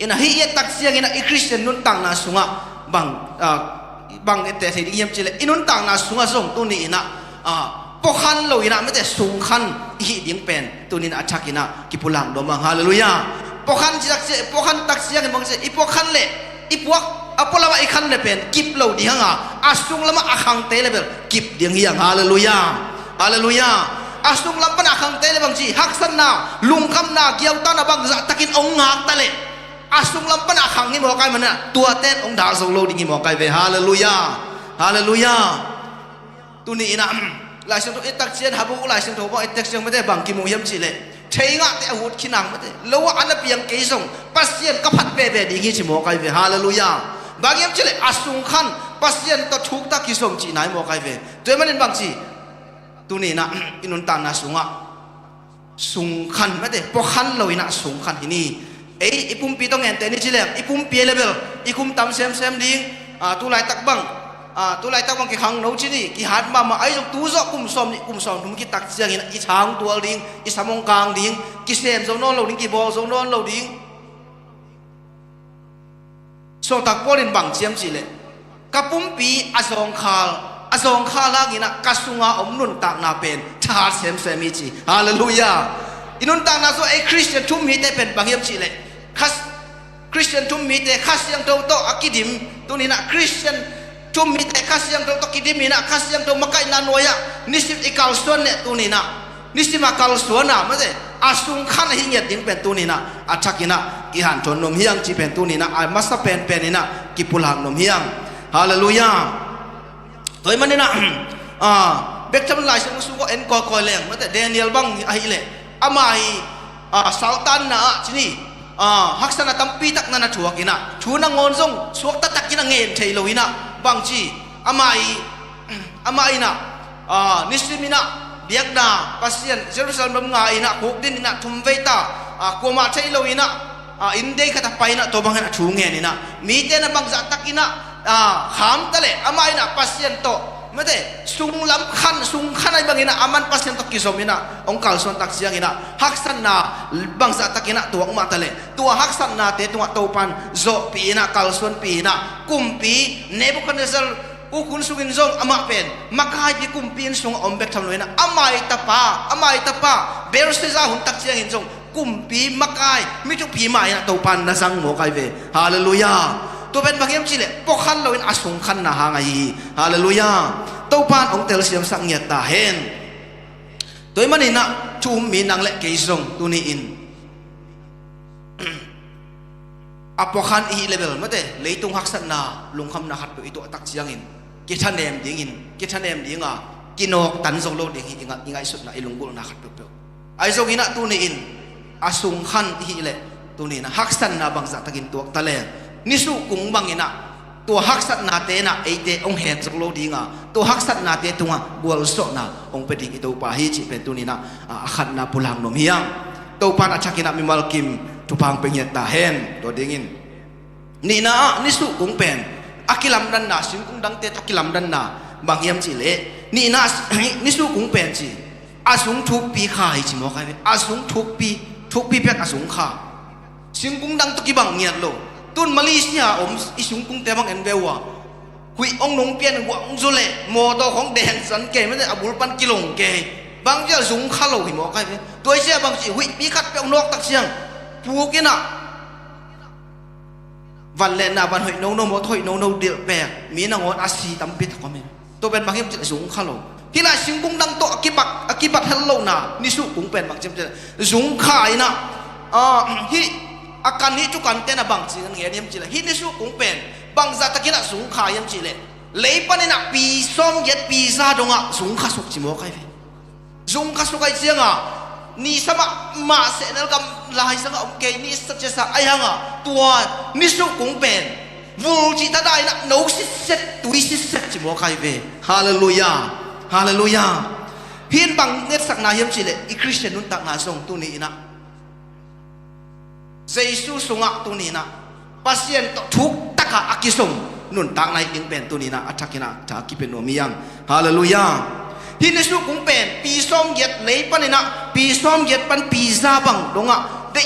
In ah hih i et tak ciangin ah i Khristian nuntakna sungah bang, ah, bang etteh thei ding hiam cih leh, i nuntakna sungah zong tuni in ah, ah, puakhan lo in ah, mate, sungkhan i hih ding pen tuni in ah a thak in ah kipulak nuam hang. Halleluiah. Puakhan cih tak ciang, puakhan tak ciangin bang ci, i puakhan leh, i puak, a pualam ah i khan leh pen kip lo ding hang a, a sunglam ah a khangte leh bel kip ding hi hang. Halleluiah. Halleluiah. A sunglam pan a khangte leh bang ci, haksatna, lungkhamna, giautana bangzah takin hong ngak ta leh, a sunglam pan a khang hi mawk ahih manin ah, tuate in hong dah zo lo ding hi mawk ahi ve. Halleluiah. Halleluiah. Tuni in ah, Lai Siangtho i et tak ciang, Habakkuk Lai Siangtho bang i et tak ciang, mate, bang kimu hiam cih leh, thei ngahte a hut khin hang, mate, lo ah a na piang kei zong Pasian ka phat veve ding hi ci mawk ahi ve. Halleluiah. Bang hiam cih leh a sungkhan, Pasian tawh thuk tak hi zong cihna hi mawk ahi ve. Tua ahih manin bang ci, tuni in ah i nuntakna sungah sungkhan, mate, puakhan lo inah sungkhan hi ni. Ei, i pumpi tawh ngente ni ci leng, i pumpi a level i kum tam semsem ding, a, tu laitak bang, a, tu laitak bang kikhangno ci ni, kihat mahmah, ahi zong tu zawh kum sawm nih, kum sawm thum kitak ciangin i tha hong tual ding, i sam hong kang ding, kisem zo nawn lo ding, kibawl zo nawn lo ding. Sawltak Paul in bang ci hiam cih leh, ka pumpi a zawngkhal, a zawngkhal hanginah ka sunga om nuntakna pen thahat semsem hi ci. Halleluiah. I nuntakna sungah ei Khristian thu-um mite pen bang hiam cih leh, Khas-, Khristian thu-um mite Kha Siangtho tawh a kidim, tuninah Khristian thu-um mite Kha Siangtho tawh kidim inah Kha Siangtho makaihna nuai-ah nisim i kalsuan leh tuninah nisim a kalsuan a, mate, a sungkhan ahi ngiat ding pen tuninah a thakinah kihanthawn nuam hi hang cih pen tuninah a masa penpen inah kipulak nuam hi hang. Halleluiah. Tua ahih maninah, a, bek tham Lai Siangtho sung kawh en kawikawi leng, mate, Daniel bang ahih leh ama i, a, saltanna ah ci ni, a, haksatna tampi tak na na thuak inah, thu nangawn zong suakta takin a ngen thei lo inah, bang ci, ama i, ama inah, a, nisim inah biakna Pasian Jerusalem ram nga inah khukdin inah thum vei ta, a, kuamah thei lo inah, a, inn dei khat ah pai inah tua bangin a thu ngen inah, mite na bangzah takinah, a, kham ta leh ama inah Pasian tawh, mate, sunglam khan, sungkhan ahi bangin ah aman Pasian tawh kizom inah hong kalsuan tak cianginah haksatna bangzah takinah tuak mah ta leh, tua haksatnate tungah Topan zawhpih inah kalsuanpih inah kumpi Nebuchadnezzar ukhunsung in zong amah pen makaipi kumpi inn sungah om bek tham lo inah, ama i tapa, ama i tapa Belshazzar hun tak ciangin zong kumpi makai mi thupi mah inah Topan na zang mawk ahi ve. Halleluiah. Tua pen bang hiam cih leh puakhan lo in a sungkhanna hang ahi hi. Halleluiah. Topan hong telsiamsak ngiat ta hen. Tua ahih maninah thu-um mi nang leh kei zong tuni-in a puakhan i hih leh bel, mate, leitung haksatna lungkhamna khatpeuh i tuah tak ciangin kithanem dingin, kithanem dinga kinawktan zo lo ding hi i nga-, i ngaihsutna, i lunggulhna khat peuhpeuh. Ahi zonginah tuni-in a sungkhan i hih leh, tuni-in a haksatna bangzah takin tuak ta leng, nisuhkung banginah tua haksatnate inah eite hong hek zo lo dinga, tua haksatnate tungah gualzawhna hong pia ding i Topa hi cih pen tuni-in ah, a, a khatna pulak nuam hi hang. Topa in a thakin ah mimal kim thupha hong pia ngiat ta hen. Tua dingin nihna ah nisuhkung pen a kilamdanna, singkung dangte tawh a kilamdanna bang hiam cih leh, nihna, nisuhkung pen ci, a zung thukpi kha hi ci mawk ahi ve. A zung thukpi, thukpi piak a zung kha. Singkung dang tawh kibang ngiat lo. Tun Malaysia om i singkungte bang en ve uh a, huih hong nung pian guang zu leh mawtaw khong deng zan kei, mate, a bul pan kilong kei. Bang ci a zung kha lo hi mawk ahi ve. Tua hi ciah bang ci, huihpi khat peuh nawk tak ciang puk in ah, van lenna van hoih nono, mawtaw hoih nono dilh pek, mi nangawn a si tampi tak om hi. Tua pen bang hiam cih leh zung kha lo. Hih lai singkung dang tawh a kibat, a kibat hel lohna nisuhkung pen bang hiam cih leh zung kha in ah, ah, hih a kan, hih thukante na bang ci in ngen hiam cih leh, hih nisuhkung pen bangzah takin ah zung kha hiam cih leh, lei panin ah pi sawmgiat pi za dongah zung kha suk ci mawk ahi ve. Zung kha suk ahih ciangah, ni sa mahmah sehnel gam lai sangah om kei, ni sa ciasa ahi hangah tua nisuhkung pen vul cih tada in ah no sitset, tui sitset ci mawk ahi ve. Halleluiah. Halleluiah. Hih in bang netsakna hiam cih leh, i Khristian nuntakna zong tuni in ah Jesu sungah tuni in ah Pasian tawh thuk takah a kizom nuntakna hi ding pen tuni in ah a thakin ah tha kipia nuam hi hang. Halleluiah. Hih nisuhkung pen pi sawmgiat, lei panin ah pi sawmgiat pan pi za bang dongah deih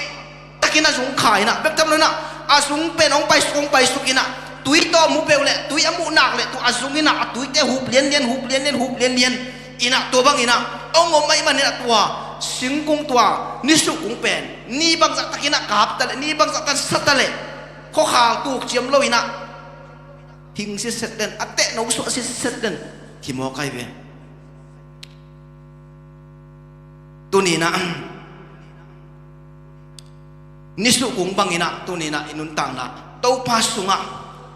takin a zung kha in ah, bek tham lo in ah a zung pen hong paisuk, hong paisuk in ah, tui tawh mu peuh leh, tui a muh nak leh tua a zung in ah a tuite hup lianlian, hup lianlian, hup lianlian in ah, tua bangin ah hong om ahih manin ah tua singkung, tua nisuhkung pen ni bangzah takin ah kap ta leh, ni bangzah takin sa ta leh, khuakhal tuk ciam lo in ah hing sitset den, a tehno suah sitset den hi mawk ahi ve. Tuni in ah nisuhkung bangin ah tuni in ah i nuntakna Topa sungah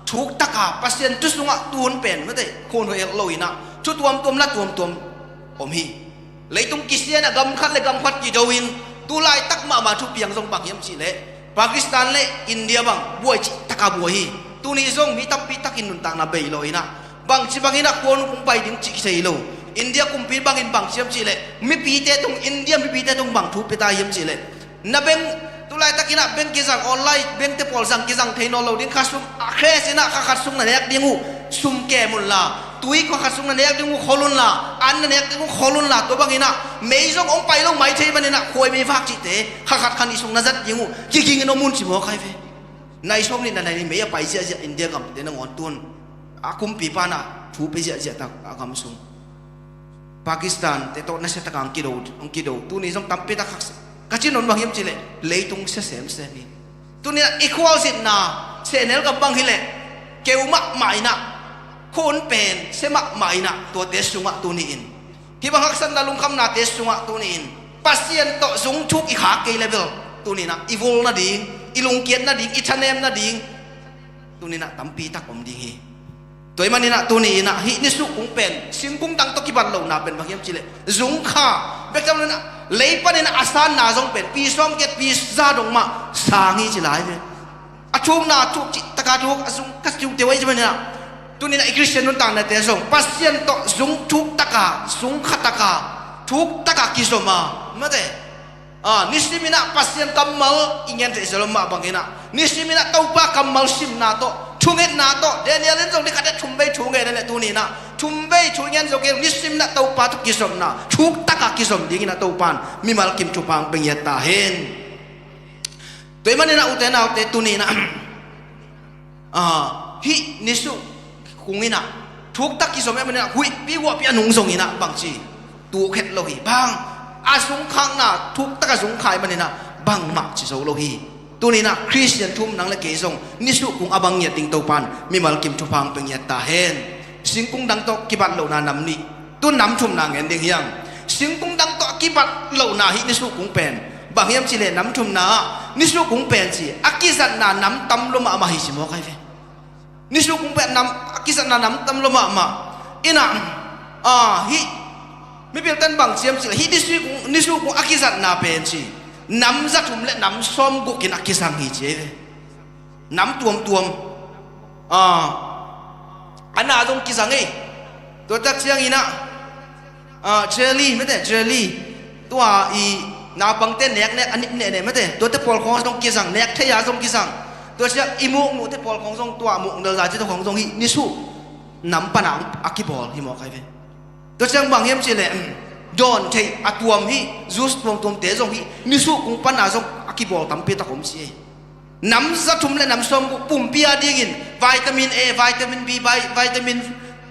thuk taka Pasian thu sungah tun pen, mate, khuanhuai lo in ah thu tuamtuam, la tuamtuam om hi. Leitung kisian ah gam khat leh gam khat kido in, tu laitak mahmah thupiang zong bang hiam cih leh, Pakistan leh India bang buai cih taka buai hi. Tuni zong mi tampi takin nuntakna bei lo in ah, bangci bangin ah khuanu kong pai ding cih thei lo. India kumpi bangin bang siam cihleh, mipite tung, India mipite tung bang thu pia ta hiam cihleh, na bank, tulaitak inah bank kizang, online bank te pawl zang kizang thei nawn lo ding, kha sum a khes inah kha khat sung na nek ding uh sum kem unla, tui kha khat sung na nek ding uh khol unla, an na nek ding uh khol unla, tua bang inah mei zong hong pai lo mai thei man inah khuai mei vak cihte kha khat kha nih sung na zat ding uh kiging in om un ci mawk hi ve. Nai sawm nih na nai nih mei a pai ziahziah India gamte nangawn tun a kumpipa na thu pia ziahziah tak a gam sung. Pakistan te tawh nasia taka hong kido, hong kido. Tuni zong tampi tak khak ka cin on bang hiam cihleh leitung sia semsem hi. Tuni a i khualzinna sehnel gam bang hileh keu mahmah inah, khun pen sia mahmah inah, tuate sungah tuni in hih bang haksatna lungkhamnate sungah tuni in Pasian tawh zung thuk i khak kei level tuni inah i vul nading, i lungkiat nading, i thanem nading tuni inah tampi tak om ding hi. Tua ahih man inah tuni inah hih nisuh kung pen singkung dang tawh kibat lohna pen bang hiam cihleh zung kha. Bek tam lo inah lei pan inah a sanna zong pen pi sawm kiat pi za dong mah sang hi ci lai ve. A thukna thuk cih taka thuk a zung ka thuk teu ahi ci man inah tuni inah i Khristian nuntaknate zong Pasian tawh zung thuk taka, zung kha taka, thuk taka kizom a, mate. Ah, nisim inah Pasian kammal i ngen theih zel mah bang inah nisim inah Topa kammal simna tawh, thungetna tawh, Daniel in zong ni khat thum vei thu ngen leh tuni inah thum vei thu ngen zo kei, nisim inah Topa tawh kizomna thuk taka kizom ding inah Topa in mimal kim thupha hong pia ngiat ta hen. Tua ahih man inah ute naute tuni inah Ah, hih nisuh kung inah thuktak kizom ahih man inah huihpi huahpi a nung zong inah bangci tuk het lo hi. Bang a zungkhakna thuktak a zungkhai man inah bangmah ci zo lo hi. Tuni inah Khristian thu um nang le kei zong nisuh kung a bang ngiat ding Topa in mimal kim thupha hong pia ngiat ta hen. Singkung dang tawh kibat lohna nam nih. Tu nam thumna ngen ding hiam? Singkung dang tawh a kibat lohna hih nisuh kung pen bang hiam cihleh nam thumna ah nisuh kung pen ci a kizatna nam tam lua mahmah hi ci mawk hi ve. Nisuh kung pen nam a kizatna nam tam lua mahmah. Inah, ah, hih mipil ten bang ciam cihleh hih nisuh kung, nisuh kung a kizatna pen ci nam za thum le nam sawm guk in a kizang hi ci hi ve. Nam tuamtuam. Ah, a na zong kizang ei. Tua tak ciang inah, ah, jelly, mate, jelly. Tua i naupangte neknek a nip nehneh, mate. Tuate pawl khawng zong kizang, nek thei a zong kizang. Tua ciang i muknuhte pawl khawng zong, tua muknel za cite khawng zong hih nisuh nam pana a kibawl hi mawk hi ve. Tua ciang bang hiam cihleh, dawn theih a tuam hih, juice tuamtuamte zong hih nisuh kung pana zong a kibawl tampi tak om ci hi. Nam za thum le nam sawm guk pumpi a dingin vitamin A, vitamin B, vi-, vitamin,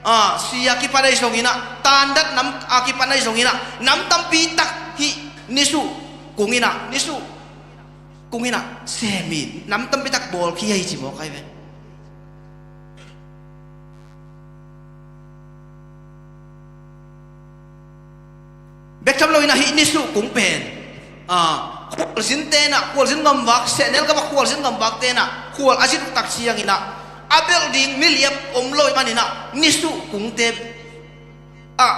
ah, C a kipan ahi zong inah, tandat nam a kipan ahi zong inah, nam tampi tak hih nisuh kung inah, nisuh kung inah sem hi, nam tampi tak bawl khi ahi ci mawk hi ve. Bek tham lo inah hih nisuh kung pen, ah, khualzin tenah, khualzin gamvak, sehnel gamvak khualzin gamvak tenah khual a zin uh tak ciang inah a belh ding miliap om lo ahih man inah nisuh kungte ah,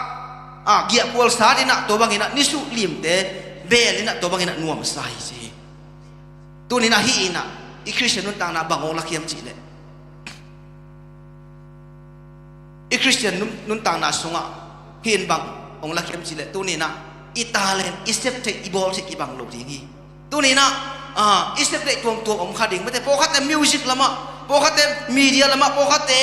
ah, giahkhual sat inah tua bang inah nisuh limte bel inah tua bang inah nuamsa hi ci hi. Tuni inah hih inah i Khristian nuntakna bang hong lak hiam cihleh, i Khristian nun-, nuntakna sungah hih in bang hong lak hiam cihleh, tuni inah i talent, i sep theih, i bawl theih kibang lo ding hi. Tuni inah, ah, i sep theih tuamtuam om kha ding, mate, pawlkhatte music lamah, pawlkhatte media lamah, pawlkhatte,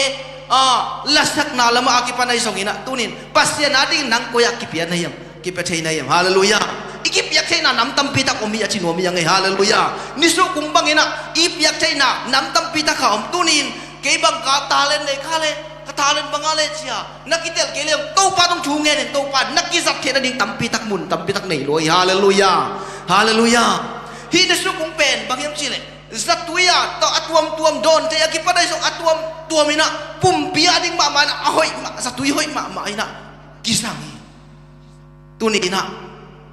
ah, lasakna lamah a kipan ahi zong inah tuni in Pasian a dingin nang koi ah kipia na hiam? Kipia thei na hiam? Halleluiah. I kipiak theihna nam tampi tak om hi a ci nuam hi a ngei. Halleluiah. Nisuh kung bang inah i piak theihna nam tampi tak kha om. Tuni in kei bang ka talent nei kha le, ka talent bang a le cia na kitel kei le, Topa tung thu ngen in Topa na kizat theih nading tampi tak mun tampi tak nei lo hi. Halleluiah. Halleluiah. Hih nisuh kung pen bang hiam cihleh, zatui a tawh a tuamtuam, dawn thei a kipan ahi zong a tuamtuam inah pumpi a ding mahmah inah a hoih mah, zatui hoih mahmah inah kizang hi. Tuni inah,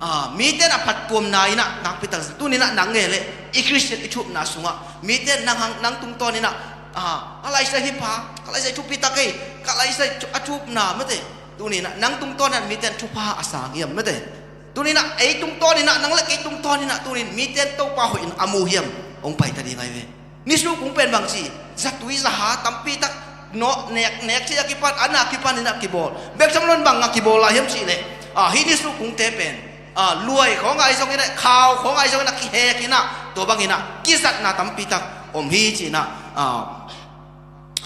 ah, mite in a phattuamna inah nakpi tak zin. Tuni inah nang nge le i Khristian i thupna sungah mite in nang hang, nang tungtawn inah, ah, a laisai hi pha, ka laisai thupi tak ei, ka laisai thu-, a thupna, mate. Tuni inah nang tungtawn inah mite in thupha a sang hiam, mate. Tuni inah ei tungtawn inah, nang le kei tungtawn inah tuni in mite in Topa hoih in a mu hiam? Hong pai ta ding ahi ve. Nisuh kung pen bangci, zatui zaha tampi tak nawh nek nek ci a kipan, a na kipan in a kibawl. Bek tham lo in bang a kibawl lai hiam cih leh, a, hih nisuh kungte pen, a, luai khawng ahi zongin a, khau khawng ahi zongin a kihek in a, tua bangin a kizatna tampi tak om hi ci in a, a,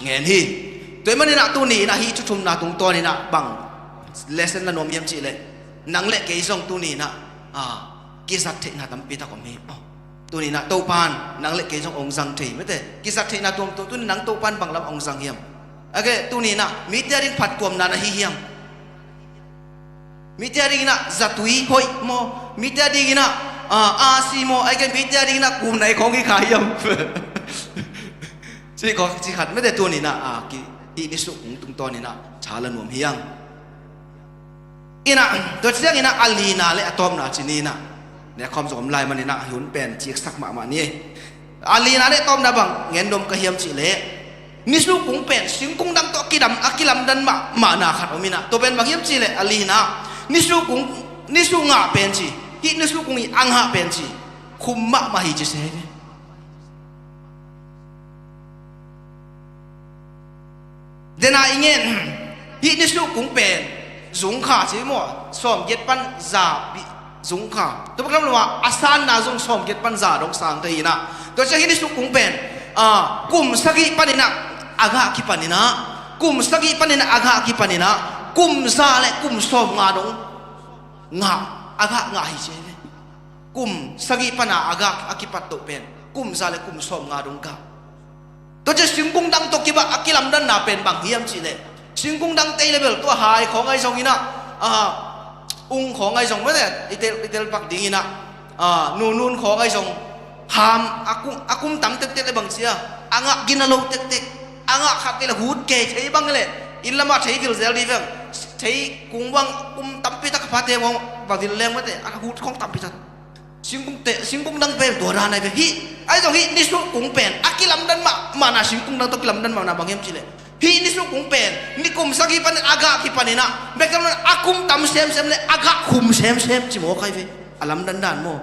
ngen hi. Tua ahih manin a tuni in a hih thu thumna tungtawn in a bang lesson la nuam hiam cih leh, nang le kei zong tuni in a, a, kizat theihna tampi tak om hi. Tuni in a Topa'n nang le kei zong hong zang thei, mate. Kizat theihna tuamtuam, tuni in a Topa'n bang lam hong zang hiam? Ahih kei leh tuni in a mite a ding phattuamna na hi hiam? Mite a dingin a zatui hoih maw? Mite a dingin a, a, asi maw? Ahih kei leh mite a dingin a kumnai khawng hi kha hiam? Ci khawng, ci khat, mate, tuni in a, a, ki, hih nisuh kung tungtawn in a tha la nuam hi hang. In a, tua ciangin a, a lina le a tawpna ci ni in a, nekhawm zong om lai manin a, hun pen ciksak mahmah ni. A lina le tawpna bang gen nuam ka hiam cih leh, nisuh kung pen singkung dang tawh a kidam, a kilamdan mahmahna khat om in a, tua pen bang hiam cih leh, a lina, nisuh kung, nisuh ngah pen ci, hih nisuh kung i a ngah pen ci, khum mahmah hi ci se hi. Dena i ngen, hih nisuh kung pen zungkha ci maw, sawmgiat pan za pi-, zungkha. Tua bek tham lo a, a sanna zong sawmgiat pan za dong sang thei in a. Tua ciang hih nisuh kung pen, a, kum sagih panin a, a gah kipanin a, kum sagih panin a, a gah kipanin a, kum za le kum sawmnga dong ngah, a gah ngah hi ci hi ve. Kum sagih pana a gah a kipat toh pen kum za le kum sawmnga dong gah. Tua ciang singkung dang tawh kibang a kilamdanna pen bang hiam cih leh, singkung dangte le bel tua hai khawng ahi zongin a, a, ung khawng ahi zong, mate, i tel, i tel pak dingin a, a, nunun khawng ahi zong, ham, a kum, a kum tam tektek le bang ci a, a ngah gina lo tektek, a ngah khat kei le hut kei thei bang le, inn lamah thei vilzel ding veng, thei kung bang kum tampi tak a phate bang va vil leng, mate, a hut khawng tampi tak. Singkung te, singkung dang pen tua dan ahi ve. Hih, ahi zong hih nisuh kung pen a kilamdan mahmahna, singkung dang tawh kilamdan mahmahna bang hiam cih leh, hih nisuh kung pen ni kum sagih panin a gah kipanin a, bek tham lo in a kum tam semsem le a gah khum semsem ci mawk ahi ve. A lamdan dan maw?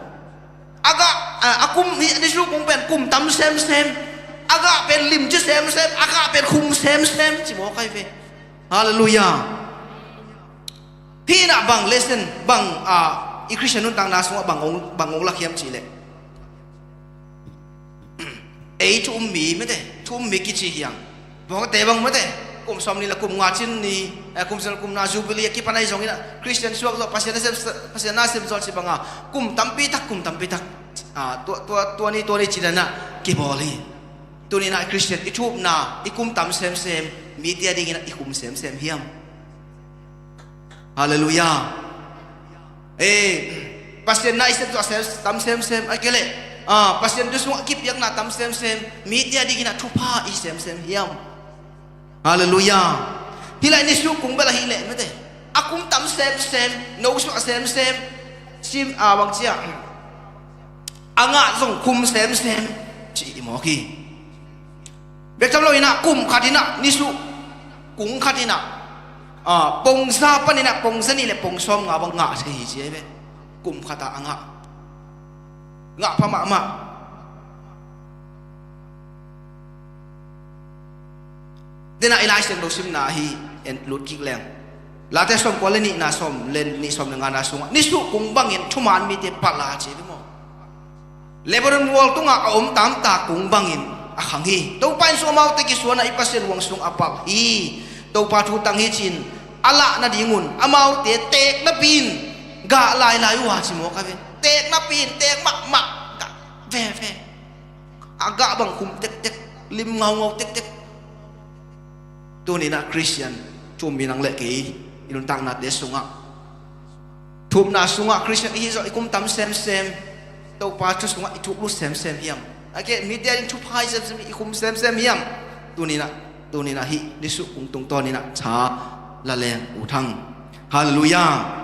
A gah, a, a kum, hih nisuh kung pen kum tam semsem, a gah pen limci semsem, a gah pen khum semsem ci mawk ahi ve. Halleluiah. Hih in a bang lesson, bang, a, i Khristian nuntakna sungah bang hong, bang hong lak hiam cih leh, ei thu um mi, mate, thu um mi kici hi hang. Bawngte bang, mate, kum sawmnih le kum nga cin ni, eh, kum sawm kum na Jubilee a kipan ahi zongin a, Khristian suak zawh, Pasian nasem, Pasian nasem zawh ci bang a, kum tampi tak, kum tampi tak, a, tua, tua, tua ni, tua ni ci dan a kibawl hi. Tuni in a Khristian i thu upna, i kum tam semsem, mite a dingin a i khum semsem hiam? Halleluiah. Eh, Pasian na i sem zawh sem, tam semsem, ahih kei leh, a, Pasian thu sungah kipiakna tam semsem, mite a dingin a thupha i semsem hiam? Halleluiah. Hih lai nisuh kung bel ahih leh, mate, a kum tam semsem, nosuah semsem, sim, a, bang ci a, a ngah zong khum semsem ci i mawk hi. Bek tham lo in a, kum khat in a, nisuh kung khat in a, a, pongza panin a, pongza nih le pongsawm nga bang ngah thei hi ci ahi ve. Kum khat a a ngah, ngah pha mahmah. Dena i Lai Siangtho simna hi, en lut kik leng. Late sawmkua le nihna, sawm le nih, sawm le ngana sungah nisuh kung bangin thuman mite palh a ci hi maw? Lebanon mual tungah a om tamtak kung bangin a khang hi. Topa in sung amaute kisuan a, i Pasian huang sung a palh hi. Topa thu tang hi ci-in a lah nadingun amaute teek napi-in gah lailai uh a ci mawk ahi ve. Teek napi-in, teek mahmah, gah veve. A gah bang khum tektek, lim ngaungau tektek. Tuni in a Khristian thu um mi nang le kei i nuntaknate sungah, thu upna sungah Khristian i hih zawh i kum tam semsem, Topa thu sungah i thu up lut semsem hiam? Ahih kei leh mite ading thupha i semsem, i khum semsem hiam? Tuni in a, tuni in a hih nisuh kung tungtawn in a tha la leng uh hang. Halleluiah.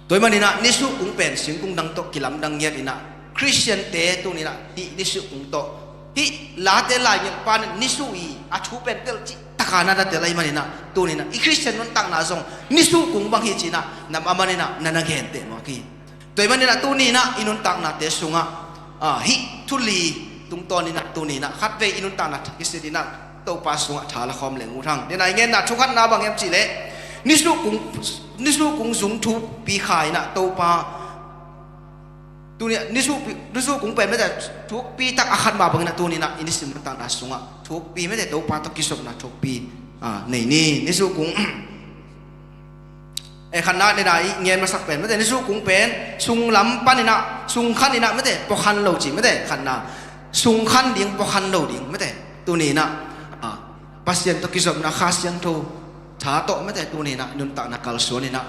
Tua ahih manin a nisuh kung pen singkung dang tawh kilamdang ngiat in a, Khristiante tuni in a hih nisuh kung tawh, hih Late laingiat pa in nisuh i a thu pen tel cih taka na na tel ahih manin a, tuni in a i Khristian nuntakna zong nisuh kung bang hi ci-in a nam a man in a na na genteh mawk hi. Tua ahih manin a tuni in a i nuntaknate sungah, a, hih thu li tungtawn in a tuni in a khatvei i nuntakna thak i sit in a Topa sungah tha la khawm leng ut hang. Dena i ngenna thukhatna bang hiam cihleh, nisuh kung, nisuh kung sung thukpi kha inah Topa, tuni nisuh, nisuh kung pen mete thukpi tak a khat mah bang inah tuni inah i nisim nuntakna sungah thukpi mete Topa tawh kisopna thukpi, ah, nei ni. Nisuh kung E, khatna dena i ngen masak pen mete nisuh kung pen sunglam pan inah sungkhan inah mete puakhan lo ci mete khatna, sungkhan ding puakhan lo ding mete tuni inah, ah, Pasian tawh kizopna Kha Siangtho tha tawh mete tuni inah nuntakna kalsuan inah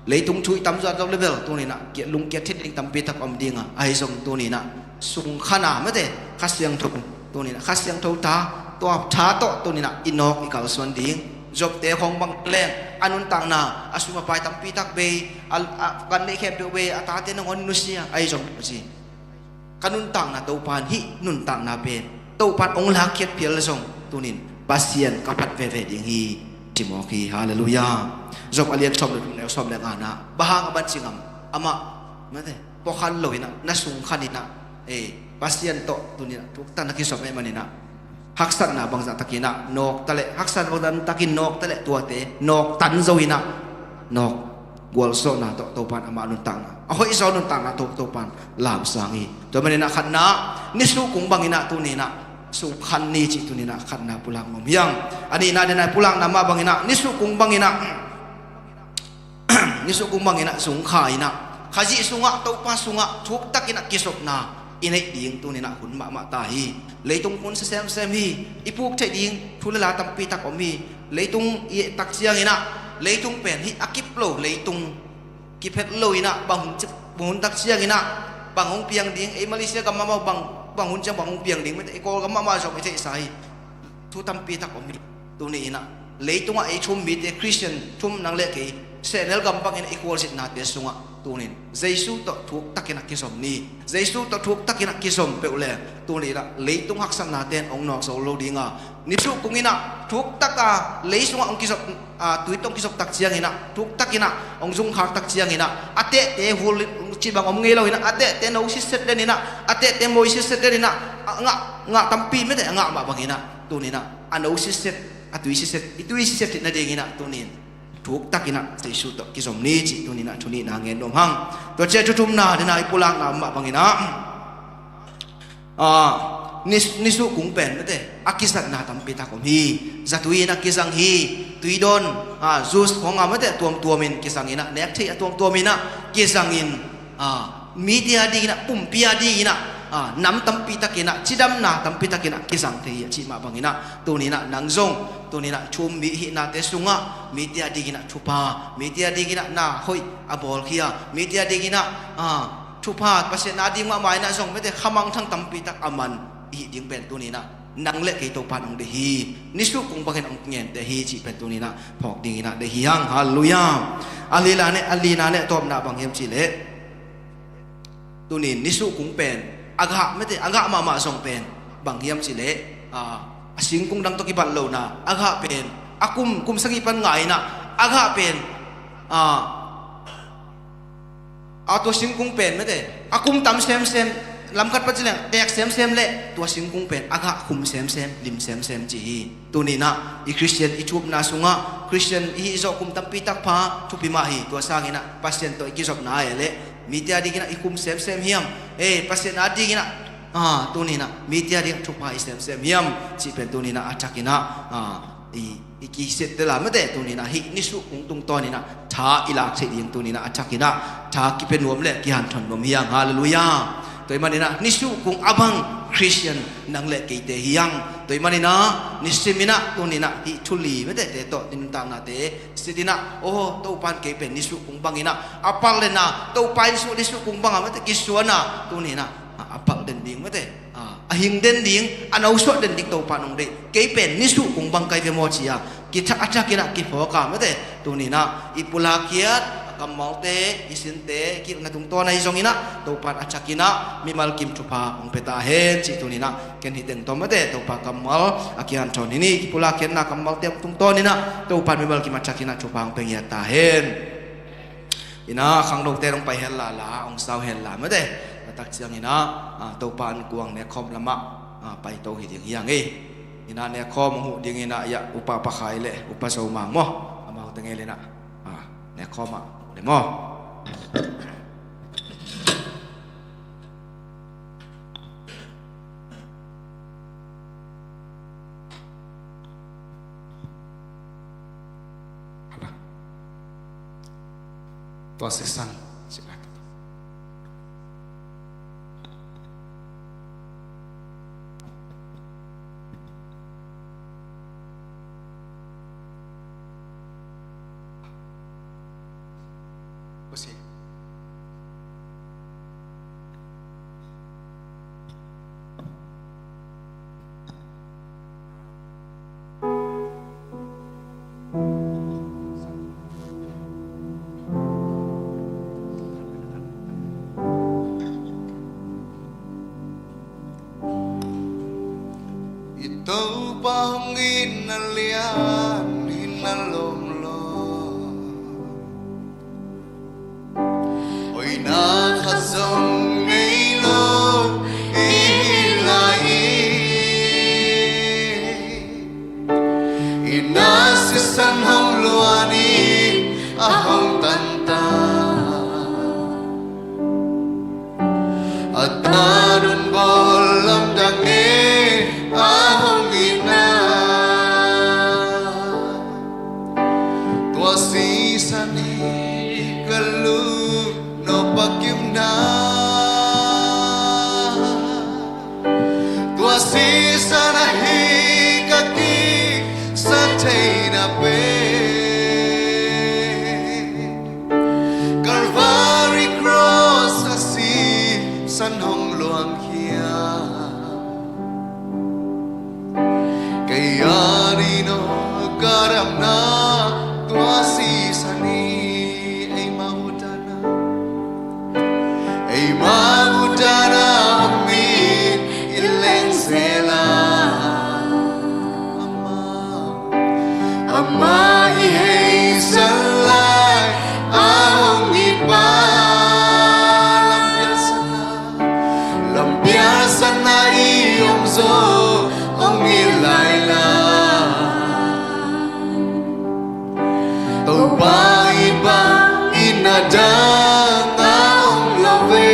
leitung thu i tamzaw a zo level tuni inah kia lungkia thit ding tampi tak om ding a, ahi zong tuni inah sungkhan a mete Kha Siangtho tuni inah Kha Siangtho tha, tua tha tawh tuni inah i nawk i kalsuan ding. Jobte khawng bang leng a nuntakna a sum a pai tampi tak bei, a, a kan neih khempeuh bei, a tate nangawn nusia ahi zong ci. Ka nuntakna Topan hih nuntakna pen Topan ong lakkhiat phial zong tunin Pasian ka phat veve ding hi ci mawk hi. Halleluiah. Job a lian sawm le thum neu sawm le ngana bang hang a ban ci ngam? Amah mete puakhan lo inah na sungkhan inah, e, Pasian tawh tuni inah thuktak na kisop ahih man inah haksatna bangzah takin ah nawk taleh, haksatna bangzah takin nawk taleh tuate nawk tan zo inah nawk gualzawhna tawh Topan amah nuntakna a hoih zaw nuntakna tawh Topan lamsang hi. Tua man inah khatna nisuh kung bang inah tuni inah sungkhan ni cih tuni inah khatna pulak nuam hi hang. A nihna dena pulakna mah bang inah nisuh kung bang inah nisuh kung bang inah sungkha inah Khazih sungah Topa sungah thuktak inah kisopna i neih ding tuni inah hun mahmah ta hi. Leitung hun sa semsem hi. I puk theih ding thu le la tampi tak om hi. Leitung i et tak ciang inah leitung pen hih a kip lo leitung kiphet lo inah bang hun cik, bang hun tak ciang inah bang hong piang ding, ei Malaysia gam mahmah bang, bang hun ciang bang hong piang ding mete i Kawlgam mahmah zong i theihsa hi. Thu tampi tak om hi. Tuni inah leitungah ei thu um mite Khristian thu um nang le kei sehnel gam bangin i khualzinate sungah tunin Jesu tawh thuktak inah kizom ni. Jesu tawh thuktak inah kizom peuh le tuni inah leitung haksatnate in ong nawk zo lo ding a, nisuh kung inah thuktak a lei sungah ong kizop, a, tui tawh ong kizop tak ciang inah thuktak inah ong zungkhak tak ciang inah a tehte hul cih bang om ngei lo inah a tehte no sitset den inah a tehte moi sitset den inah a ngah, ngah tampi mete a ngah mah bang inah tuni inah a no sitset, a tui sitset, i tui sitset theih nading inah tuni in thuktak inah Jesu tawh kizom ni cih tuni inah thu nihna ngen nuam hang. Tua ciang thu thumna dena i pulakna mah bang inah, a, nis-, nisuh kung pen mete a kizatna tampi tak om hi. Zatui inah kizang hi. Tui dawn, a, juice khawng a mete tuamtuam in kizang inah nek theih a tuamtuam inah kizang in, a, mite a ding inah pumpi a ding inah, a, nam tampi tak inah cidamna tampi tak inah kizang thei hi a cih mah bang inah tuni inah nang zong tuni inah thu um mi i hihnate sungah mite a ding inah thupha, mite a ding inah na hoih a bawlkhia, mite a ding inah, a, thupha Pasian a ding mahmah inah zong mete khamangthang tampi tak a man i hih ding pen tuni inah nang le kei Topan ong deih hi. Nisuh kung bangin ong ngente hi cih pen tuni inah phawk ding inah deih hi hang. Halleluiah. A lina ne, a lina ne tawpna bang hiam cihleh, tuni in nisuh kung pen a gah mete a gah mahmah zong pen bang hiam cihleh, a, a singkung dang tawh kibat lohna a gah pen a kum, kum sagih pan ngai inah a gah pen, a, a tua singkung pen mete a kum tam semsem, lamkhat pan cileng tek semsem le tua singkung pen a gah khum semsem, lim semsem ci hi. Tuni inah i Khristian i thupna sungah Khristian i hih zawh kum tampi tak pha thupi mah hi. Tua sang inah Pasian tawh i kizopna a eh leh mite a ding inah i khum semsem hiam? E, Pasian a ding inah, a, tuni inah mite a ding thupha i semsem hiam cih pen tuni inah a thak inah, a, i, i kisiat dela mete tuni inah hih nisuh kung tungtawn inah tha i lak theih ding tuni inah a thak inah tha kipia nuam le kihanthawn nuam hi hang. Halleluiah. Tua ahih man inah nisuh kung a bang Khristian nang le keite hi hang. Tua ahih man inah nisim inah tuni inah hih thu li metete tawh i nuntaknate sit inah, aw, Topan kei pen nisuh kung bang inah a palh den a, Topa in sung nisuh kung bang a mete kisuan a tuni inah a, a palh den ding mete, a, a hing den ding, a nosuah den ding Topan ong deih. Kei pen nisuh kung bang kai ve maw ci a kitha a thak inah kiphawk a mete tuni inah i pulak khiat a kammalte, i sinte, i kilna tungtawn ahi zong inah Topan a thak inah mimal kim thupha ong pia ta hen cih tuni inah ken hih teng tawh mete Topa kammal a kihanthawn hi ni. Kipulak khiatna kammalte ong tungtawn inah Topan mimal kim a thak inah thupha ong pia ngiat ta hen. Inah khangnote ong pai hen la la, ong sau hen la mete. A tak ciang inah, a, Topa an kuang nek khawm lamah, a, paito hi ding hi hang ei. Inah nekkhawm hong huh ding inah, ia, Upa Pakhai le Upa Zomang maw, amau tengel inah, ah, nekkhawm ah le maw. Tua sisan. I Topa hong itna lian hi na lawm lo. Hoihna khat zong ngei lo i hi lai hi. Inah sisan hong luan in a hong tantan, a tanun bawl lamdang e a hong itna. Tua sisan hi ka lung nop a kimna. Tua sisan ahi ka kisat theihna pen. Calvary Cross a sisan hong luangkhia. Kei a ding aw ka damna tua sisan hi. Eima utana, eima utana a min i leng sela. Amah, amah i heisan lai a hong it pa. Lampial sana, lampial sana i om zo hong it lai lai. Topa i bang i na dang a om lo ve.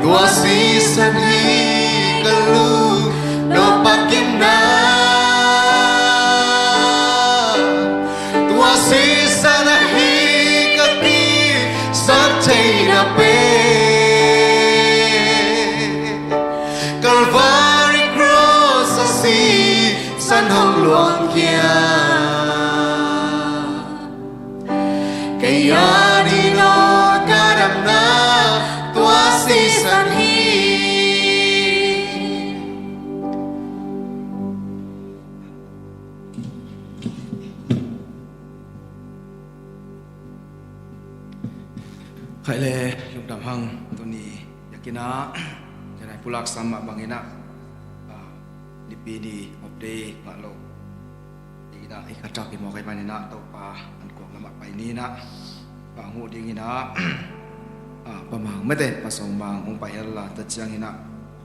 Tua sisan hi ka lung nop a kimna. Tua sisan ahi ka kisat theihna pen. Calvary Cross a sisan hong luangkhia. Kei a ding aw ka damna tua sisan hi. Khaih le lungdam hang. Tuni biakinn ah, tua nai pulak sam mah bangin ah, ah, Nipi ni off day ngah lo. Inah i khatak i mawk ahih manin ah Topa ankuang lamah pai ni inah, Pa hong huh ding inah, ah, Pa Mang mate, Pa Sawng Mang hong pai hel la, tua ciang inah,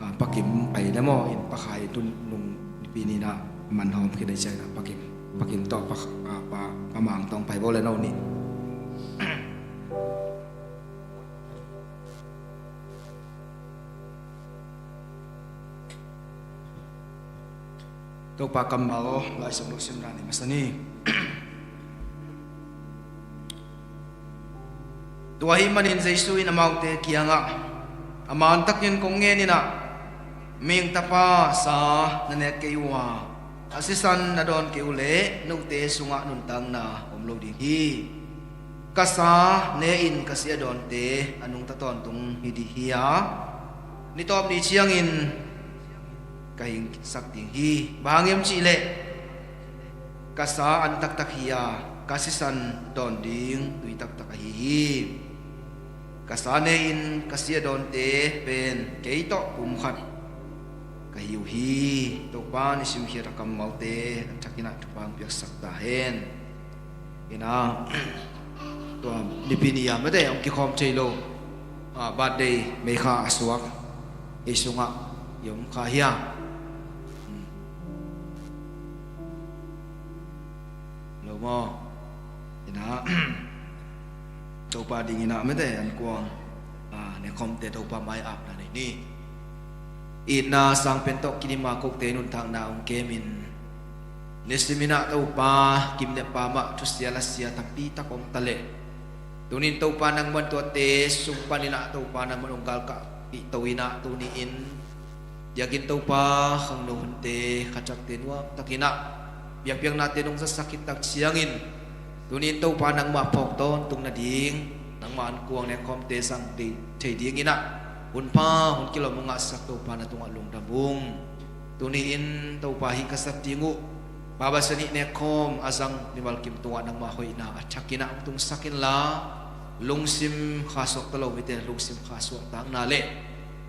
ah, Pa Kim pai le maw, in Pa Khai tun nung Nipi ni inah man hawm khin ahih ciang inah Pa Kim, Pa Kim tawh Pa, ah, Pa, Pa Mang tawh hong pai bo le no ni. Topa kammal aw, Lai Siangtho simna ni masa ni. Tua ahih manin Jesu in amaute kiangah, a man takin kong ngen inah, Mihing Tapa sa na nek kei uh a, a sisan na dawn kei uh leh note sungah nuntakna om lo ding hi. Ka sa ne in ka si a dawnte a nungta tawntung hi ding hi a, ni tawp ni ciangin ka hingsak ding hi. Bang hang hiam cihleh ka sa an taktak hi a, ka sisan dawn ding tui taktak ahi hi. Ka sa ne in ka si a dawnte pen kei tawh pumkhat ka hi uh hi. Topa in i simkhiat a kammalte a thakin ah thupha hong piaksak ta hen. Inah, tua Nipi ni a mate hong kikhawm thei lo, ah, birthday meikha a suak ei sungah, i om kha hia? Lo maw? Ina Topa ding ina mete an kuang, a, nekhawmte Topa mai-apna nei ni. Itna sang pen tawh kinima kote nuntakna hong kemin, nisim ina Topa kimnep pa mah thusia lasia tampi tak om ta leh, tunin Topa nangman tuate sung pan ina Topa nangman hong galkah pih to ina tuni-in diakin Topa khangno hunte khatakte nuamtak ina biakpiaknate nong zatsak khit tak ciangin, tunin Topa nangmah phawk tawntung nading, nangmah an kuang nekhawmte zang thei ding ina hun pha hun kilawm hong ngahsak Topa na tungah lungdam ung. Tuni-in Topa hih ka zat ding uh, Pa Pasian hih nekhawm a zang mimal kim tungah nangmah hoihna a thak ina hong tungsak inla, lungsim khasuak ta lo mite lungsim khasuah takna le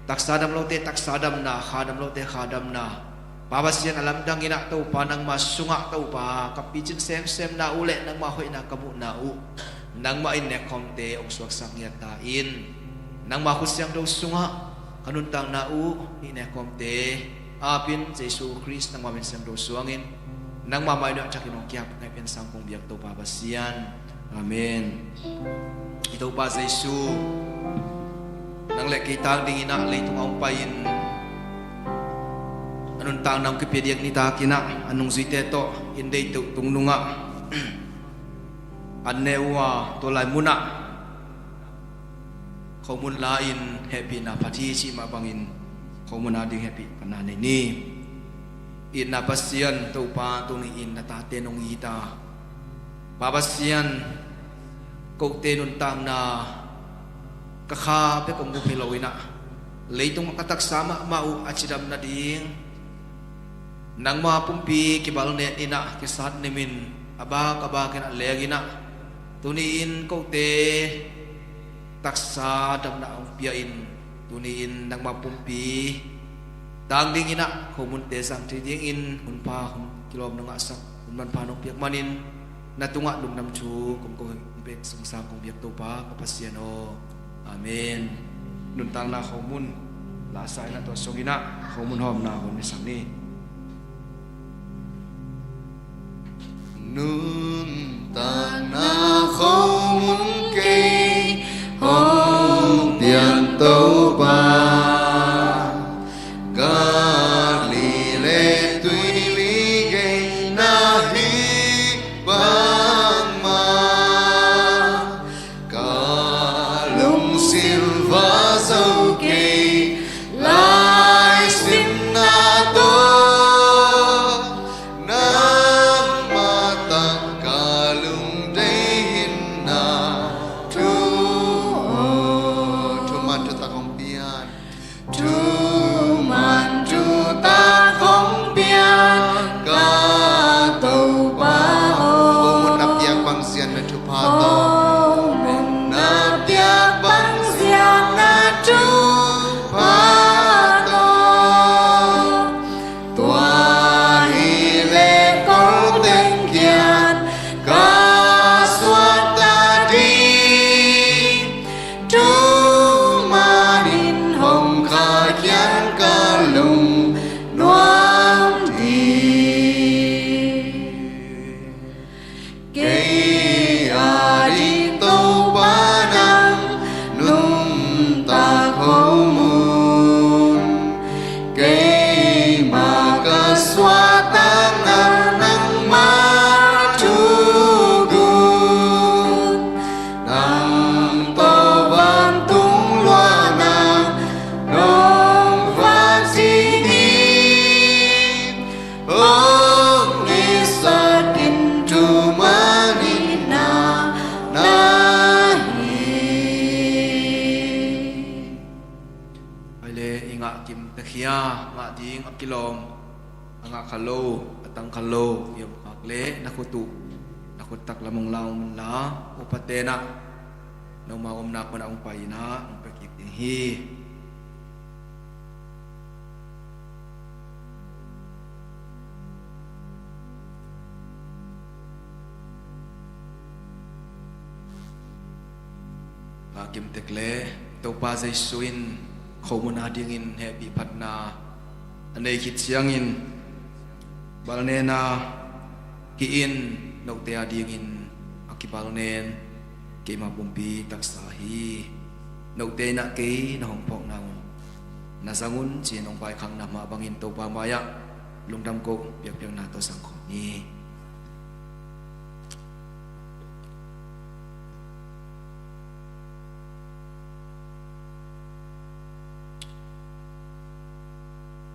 taksa dam lote taksa damna, kha dam lote kha damna, Pa Pasian a lamdang ina Topa nangmah sungah Topa ka picin semsemna uh le nangmah hoihna ka muhna uh, nangmah in nekhawmte hong suaksak ngiat ta in. Nangmah khut siangtho sungah ka nuntakna uh hih nekhawmte apin Jesu Khrist nangmah min siangtho suangin nangmah mai nuah thakin hong kiap ngaih pian sang kong biak Topa Pasian. Amen. I Topa Jesu, nang le kei tang ding ina leitung a hong pai-in a nuntakna hong kipia diak nitak ina a nungzuite tawh in deih teuh tung nungah an ne uh a, tua lai munah khomun la-in hehpihna phat hi cih mah bangin khomun a ding hehpih phatna nei ni. Itna Pasian Topa, tuni-in na tate nong it a, Pa Pasian, kote nuntakna ka kha bek hong bup hi lo ina leitung a ka taksa mahmah uh a cidam nading nangma pumpi kibal nen ina kisat nimin a bak a bak ina leng ina tuni-in kote taksa damna hong pia-in tuni-in nangma pumpi tang ding ina khomunte zang thei dingin hun pha hun kilawm nong ngahsak hun manpha nong piak manin na tungah lungdam thu kong ko hong pek sungsang kong biak Topa ka Pasian aw. Amen. Nuntakna khomun lasa ina tua sung ina khomun hawmna hun i sak ni. Nuntakna khomun kei hong pian Topa, ka li le tui li gei na hi bangmah, ka lungsim va zo kei lai simna tawh, nangmah tak ka lungdei hi na thu aw. Thuman thutak hong pian. Thuman thutak hong pian ka Topa aw. Khomun na piak bang zian na thupha tawh. Khomun na piak bang zian na thupha tawh. Tua hi leh kol teng kian ka suakta ding, thuman in hong kha kian ka lungnuam ding. Kei a ding Topa nang nuntak khomun, keimah ka suahtakna nangmah thuguk, nang tawh vantung luahna nong vak ding hi. Hong ngetsak in thuman in na na hi. Ai le i ngah kim takhia ngah ding a kilawm a ngah kha lo a tang kha lo i om khak le na khut uh na khut tak lam hong la om la upa tenah noma omnak manah hong pai inah hong pia kik ding hi. Ngah kim tek le Topa Jesu in khomun a dingin hehpih phatna A nei khit ciangin balnena hih in note a dingin a kibalnen keima pumpi taksa hi. Note in ah kei na hong phawkna un na zang un ci-in hong vaikhakna mah bangin Topa mai-ah lungdam ko, biakpiakna tawh zangkhawm ni.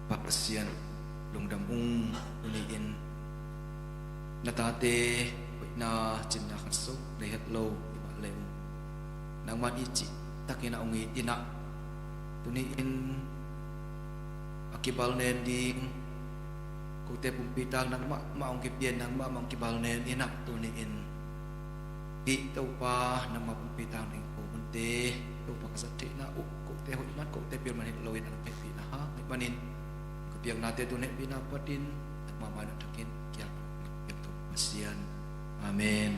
Pa Pasian, lungdam ung. Tuni-in na tate hoihna cinna khat so nei het lo i mah leh uh, nangman i cih takin a hong it in ah, tuni-in a kibalnen ding kote pumpi tang nangmah mah hong kipia in, nangmah mah hong kibalnen in ah, tuni-in hih Topa nangmah pumpi tang ding ko hunte Topa ka zat theihna uh, kote hoih man kote pil man hi loin a na hehpihna hang ahih manin ka biaknate tun hehpihna patin nangmah mai-ah na thakin kiak piak Topa Pasian. Amen.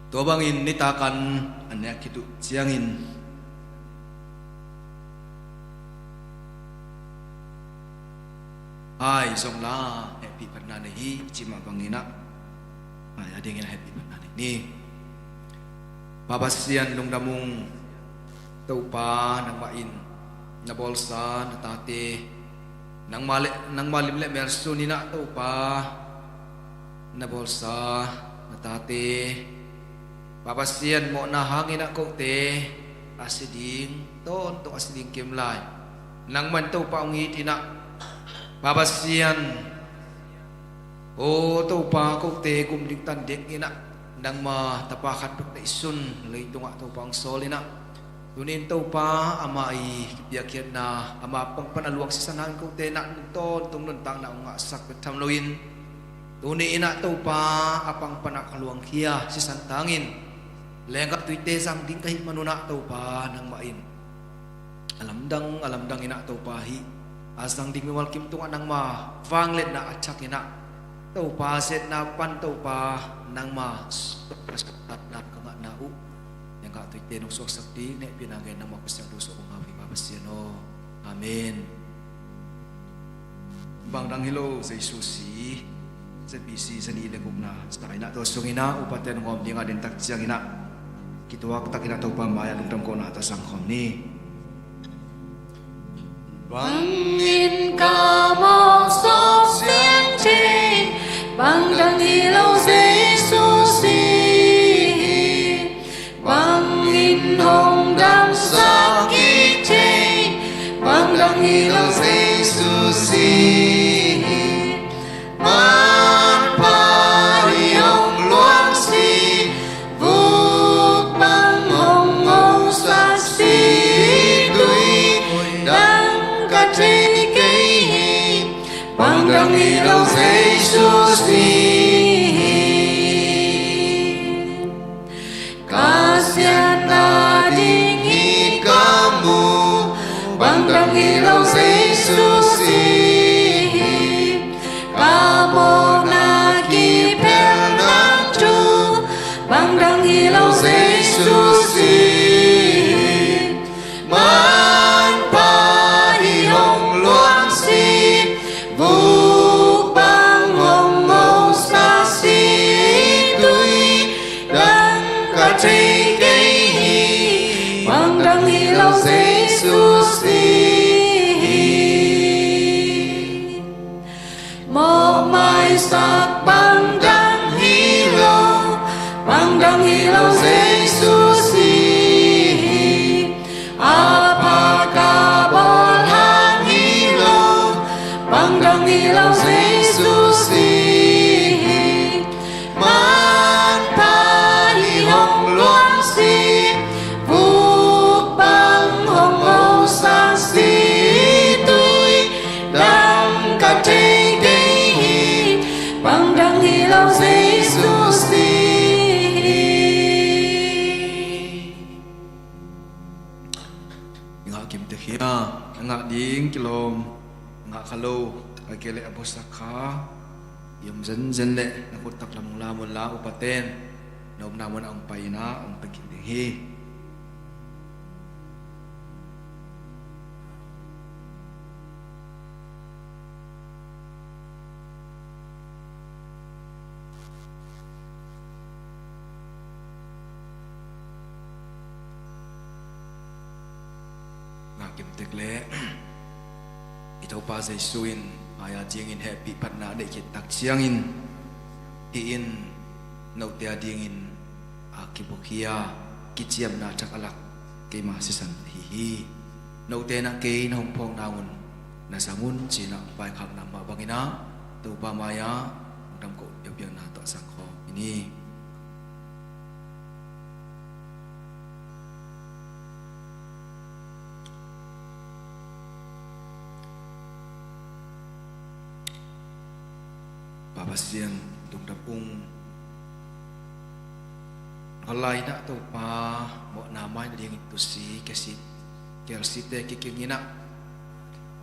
Tua bangin nitak an a nek khit uh ciangin, ai zong la hehpih phatna nei hi cih mah bangin ah, ai a dingin a hehpih phatna nei ni. Pa Pasian, lungdam ung. Topa, nangmah in na bawlsa na tate, nangmah le, nangmah lim le mel sunin ah Topa na bawlsa na tate, Pa Pasian, mawhna hangin ah kote a si ding tawntung a si ding kim lai nangmah in Topa hong it in ah, Pa Pasian, aw Topa, kote gum ding tan ding in ah nangma tapa khat bek neihsun leitungah Topa hong sawl in ah, tuni-in Topa amah i kipiakkhiatna, ama pang pan a luang sisan hangin kote in ah tawntung nuntakna hong ngahsak bek tham loin, tuni-in ah Topa a pang pan a ka luangkhia sisan tangin lenggah tuite zang ding ka hih manun ah Topa nangmah in a lamdang a lamdang in ah Topa hih a zang ding mimal kim tungah nangma vangliatna a thak in ah, Topa, zetna pan Topa nangma suahtakna ka ngahna uh, nang ngah tuite nong suaksak ding hehpihna ngen nangma Pasian thu suah kong hau hi, Pa Pasian aw. Amen. Bangdang hi lo Jesu si, Z B C zanih le gukna sa in ah, tua sungin ah upate nong om ding a, den tak ciangin ah kituak takin ah Topa mai-ah lungdam kohna tawh zangkhawm ni. Bangin ka mawk sawk siang thei, bangdang hi lo Jesu si hi. Bangin hong damsak kik thei, bangdang hi lo Jesu si hi. Manpha hi hong luang si, vuk bang hong ngosak si, tui dang ka thei kei hi, bangdang hi lo Jesu si hi. Ka siatna ding hi ka mu, bangdang hi lo Jesu si hi. Ka mawhna kiphel nang thu, bangdang hi lo Jesu si hi. Manpha hi hong luang si, vuk bang hong ngosak si, tui dang ka thei kei hi, bangdang hi lo Jesu si hi. Mawhmaisak bangdang hi lo, bangdang hi lo Jesu si hi. A pha ka bawl hang hi lo, bangdang hi lo Jesu si hi. Manpha hi hong luang si, vuk bang hong ngosak si, tui dang ka thei kei hi, bangdang hi lo Jesu si hi. I ngah kim tek hi a, a ngah ding kilawm, a ngah kha lo, a kei leh a buasak kha i om zenzen leh na khut taklam hong lam un la, upaten na omna munah hong pai in ah hong pia kik ding hi. Tek le i Topa Jesu in ai-a dingin hehpih phatna a neih khit tak ciangin, hih in note a dingin a kibukhia kiciamna thak a lak keima sisan ahi hi. Note in ah kei na hong phawkna un na zang un ci-in ah vaikhakna mah bangin ah Topa mai-ah lungdam koh biakpiakna tawh zang khawm hi ni. Pa Pasian, lungdam ung. Hawlai in ah Topa, mawhna mai nadingin tusi, kiasi, kialsite kikingin ah,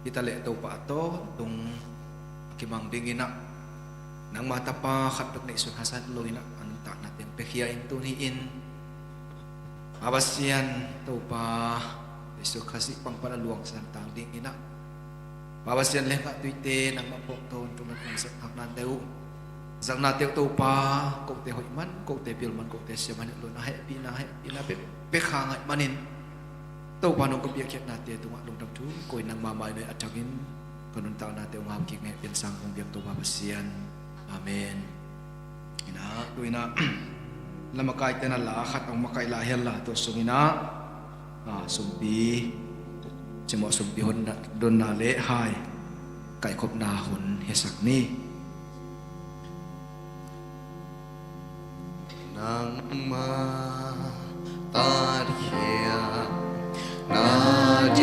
hi ta leh Topa a tawntung a kimang dingin ah, nangma Tapa khat bek neihsun haksat lo-in ah a nuntakna teng piakhia in, tuni in Pa Pasian, Topa Jesu Khazih pangpan a luang sang tang dingin ah, Pa Pasian, lengkhah tuite nangmah phawk tawntung na kong zat haknate uh, zaknate uh Topa, kote hoih man, kote pil man, kote sia man, hih lo na hehpihna, hehpihna pek, pek kha ngaih manin Topa nong ka piakkhiatnate tungah lungdam thu ko-in nangma mai-ah a thakin ka nuntaknate uh ngau kik ngei pian sang kong biak Topa Pasian. Amen. Inah, tu inah, la makaite na la khat hong makaih lai hen la, tua sung inah, ah, sumpi, cimawh sumpi honna, donna le hai, kaihkhopna hun hisak ni. Nangmah tatkhiat nading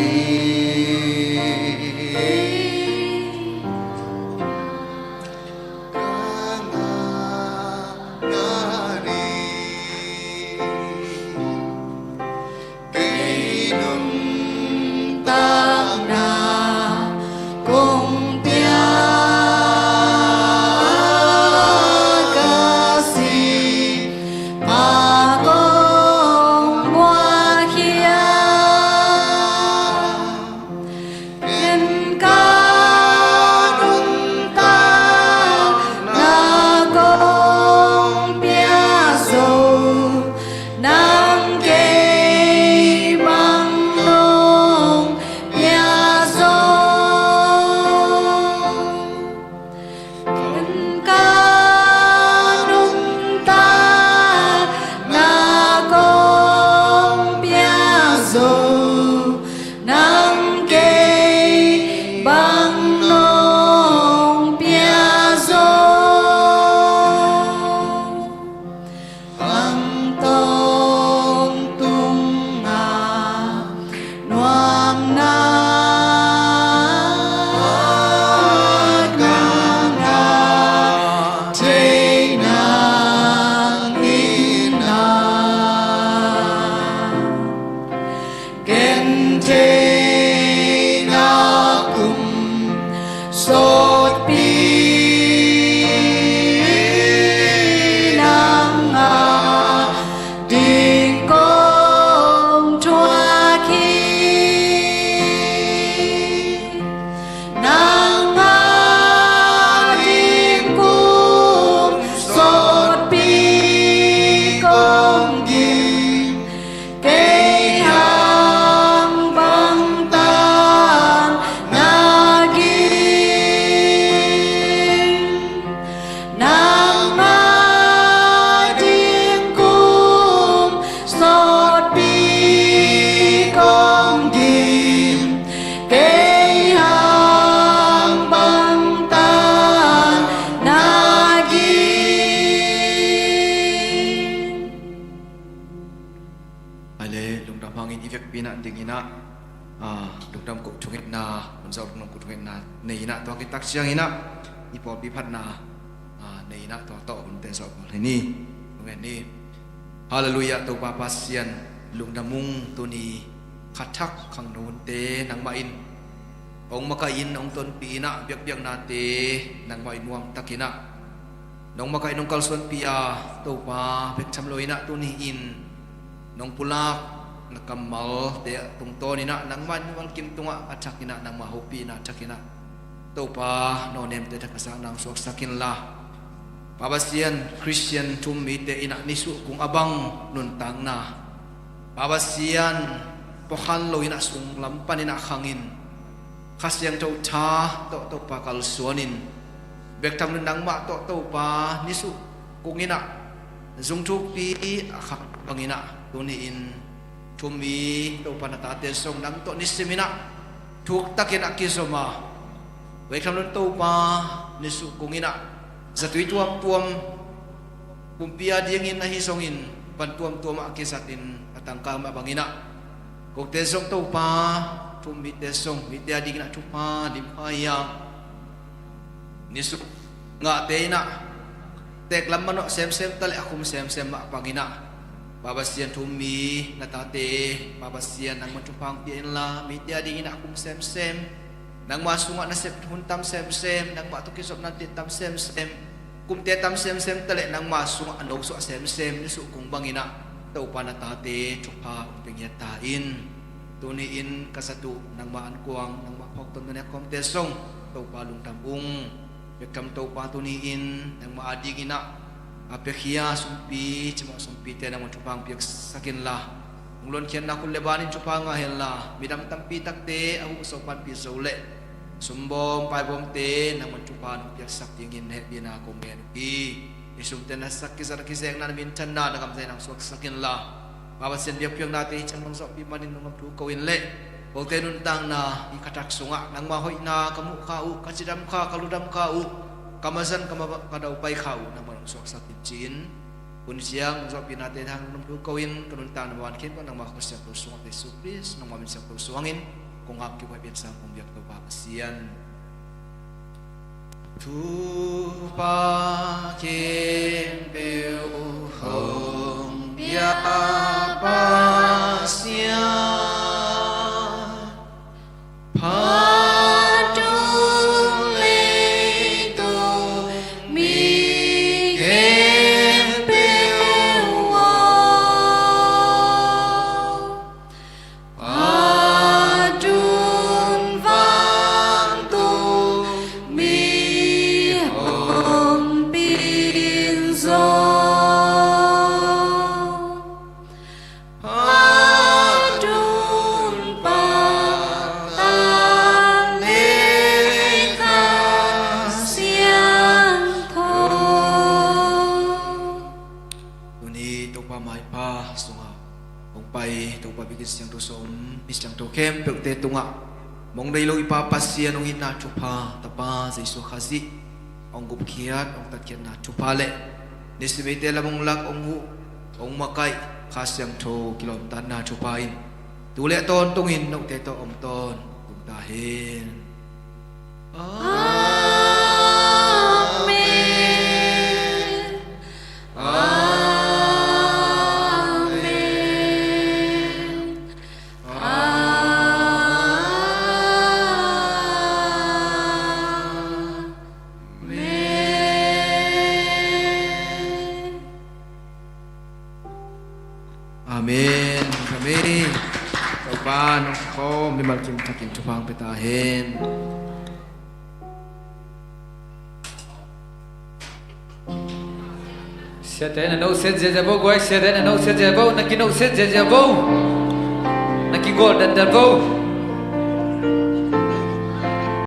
ka ngak nading kei nuntakna kong piak ka si, mah kong buaikhia. Ken ka nuntakna kong pia zo, nang kei bang nong pia zo. Ken ka nuntakna kong pia zo, nang kei bang nong pia zo. Bang tawntung a nuamna ka ngah thei nang in ah, gentheihna kum sawtpi nang a ding kong thuak hi. Nang a ding kum sawtpi kong gim, kei hang bangtan na gim. Nang a ding kum sawtpi kong gim, kei hang bangtan na gim. Ai le, lungdam hangin i vekpi-in ah dingin ah, ah, lungdam koh thungetna, Hun Zau lungdam koh thungetna nei-in ah, tua khit tak ciangin ah i pawlpi phatna, ah, nei-in ah tua tawh hunte zawh pawl hi ni. Thungen ni. Halleluiah, Topa Pasian, lungdam ung. Tuni kha thak khangno hunte nangmah in hong makaih in, hong tonpih in ah, biakpiaknate nangmah in nuamtakin ah nong makaih, nong kalsuanpih a, Topa, bek tham lo-in ah tuni-in nong pulak na kammalte tungtawnin ah nangmah in mualkim tungah a thakin ah, nangmah hopihna thakin ah, Topa, nawnemte thak a sangna hong suaksak inla, Pa Pasian, Khristian thu-um mite in ah nisuh kung a bang nuntakna, Pa Pasian, pawkhan lo in ah sunglam panin ah khangin Kha Siangtho tha tawh Topa kalsuanin, bek tham lo nangmah tawh Topa nisuh kungin ah zung thukpi a khang bangin ah tuni-in thu-um mi Topa na tate zong nang tawh nisimin ah thuktakin a kizom a, bek tham lo Topa nisuh kungin ah zatui tuamtuam, pumpi a dingin ahi zongin van tuamtuam ah kizatin a tangka mah bangin ah, kote zong Topa, thu-um mite zong mite a dingin ah thupha limpa hi a, nisuh ngahte in ah teeklam manawh semsem taleh a khum semsem mah bangin ah, Pa Pasian, thu-um mi na tate, Pa Pasian, nangman thupha hong pia inla, mite a dingin ah a khum semsem, nangma sungah nasep hun tam semsem, nangmah tawh kizopna diak tam semsem, kumte tam semsem taleh nangma sungah a nosuah semsem nisuh kung bangin ah Topa na tate thupha hong pia ngiat ta in. Tuni-in ka zat uh nangma ankuang, nangma phawk tawntung a kawmte zong Topa lungdam ung. Bek tham Topa, tuni-in nangmah a dingin ah a piakhia sumpi, cimawh sumpite nangman thupha hong piaksak inla, hong luankhiatna khut le banin thupha ngah henla, midang tampi takte a huh zo panpih zo leh sumbawm paibawmte nangman thupha nong piaksak dingin hehpihna kong ngen uh hi. Hih sumte na sak kizat a kizekna, na minthanna, na gamtatna hong suaksak inla, Pa Pasian, biakpiaknate hih ciang nong zawhpih manin lungdam thu ko in leh, kote nuntakna hih ka thak sungah nangma hoihna ka muh kha uh, ka cidam kha, ka ludam kha uh, ka mazan ka ma-, ka daupai kha uh nangman hong suaksak in ci-in, tuni ciang nong zawhpihnate hang lungdam thu ko in, ka nuntakna mah khempeuh nangma khut siangtho sungah Jesu Khrist nangma min siangtho suangin kong ap kik uh hi. Piansang kong biak Topa Pasian. Thupha khempeuh hong pia Pasian, phat tung leitung mi khempeuh aw, phat tung vantung mi hong pin zong, phat tung pahtak le Kha Siangtho. Tuni Topa maipha sungah hong pai, Topa biakinn siangtho sawm, mi siangtho khempeuhte tungah mong dei lo i Pa Pasian hong itna thupha, Tapa Jesu Khazih hong gupkhiat, hong tatkhiatna thupha le nisim eite lam hong lak, hong huh, hong makaih Kha Siangtho kilawmtatna thupha in tu le tawntungin note tawh om tawntung ta hen. Amen. Amen. Amen. Amen. Amen. Topa nong khawm mimal kim thakin thupha hong pia ta hen. Siate na nohset ziazia vo guai, siate na nohset ziazia vo, na kinohset ziazia vo, na kigawl datdat vo.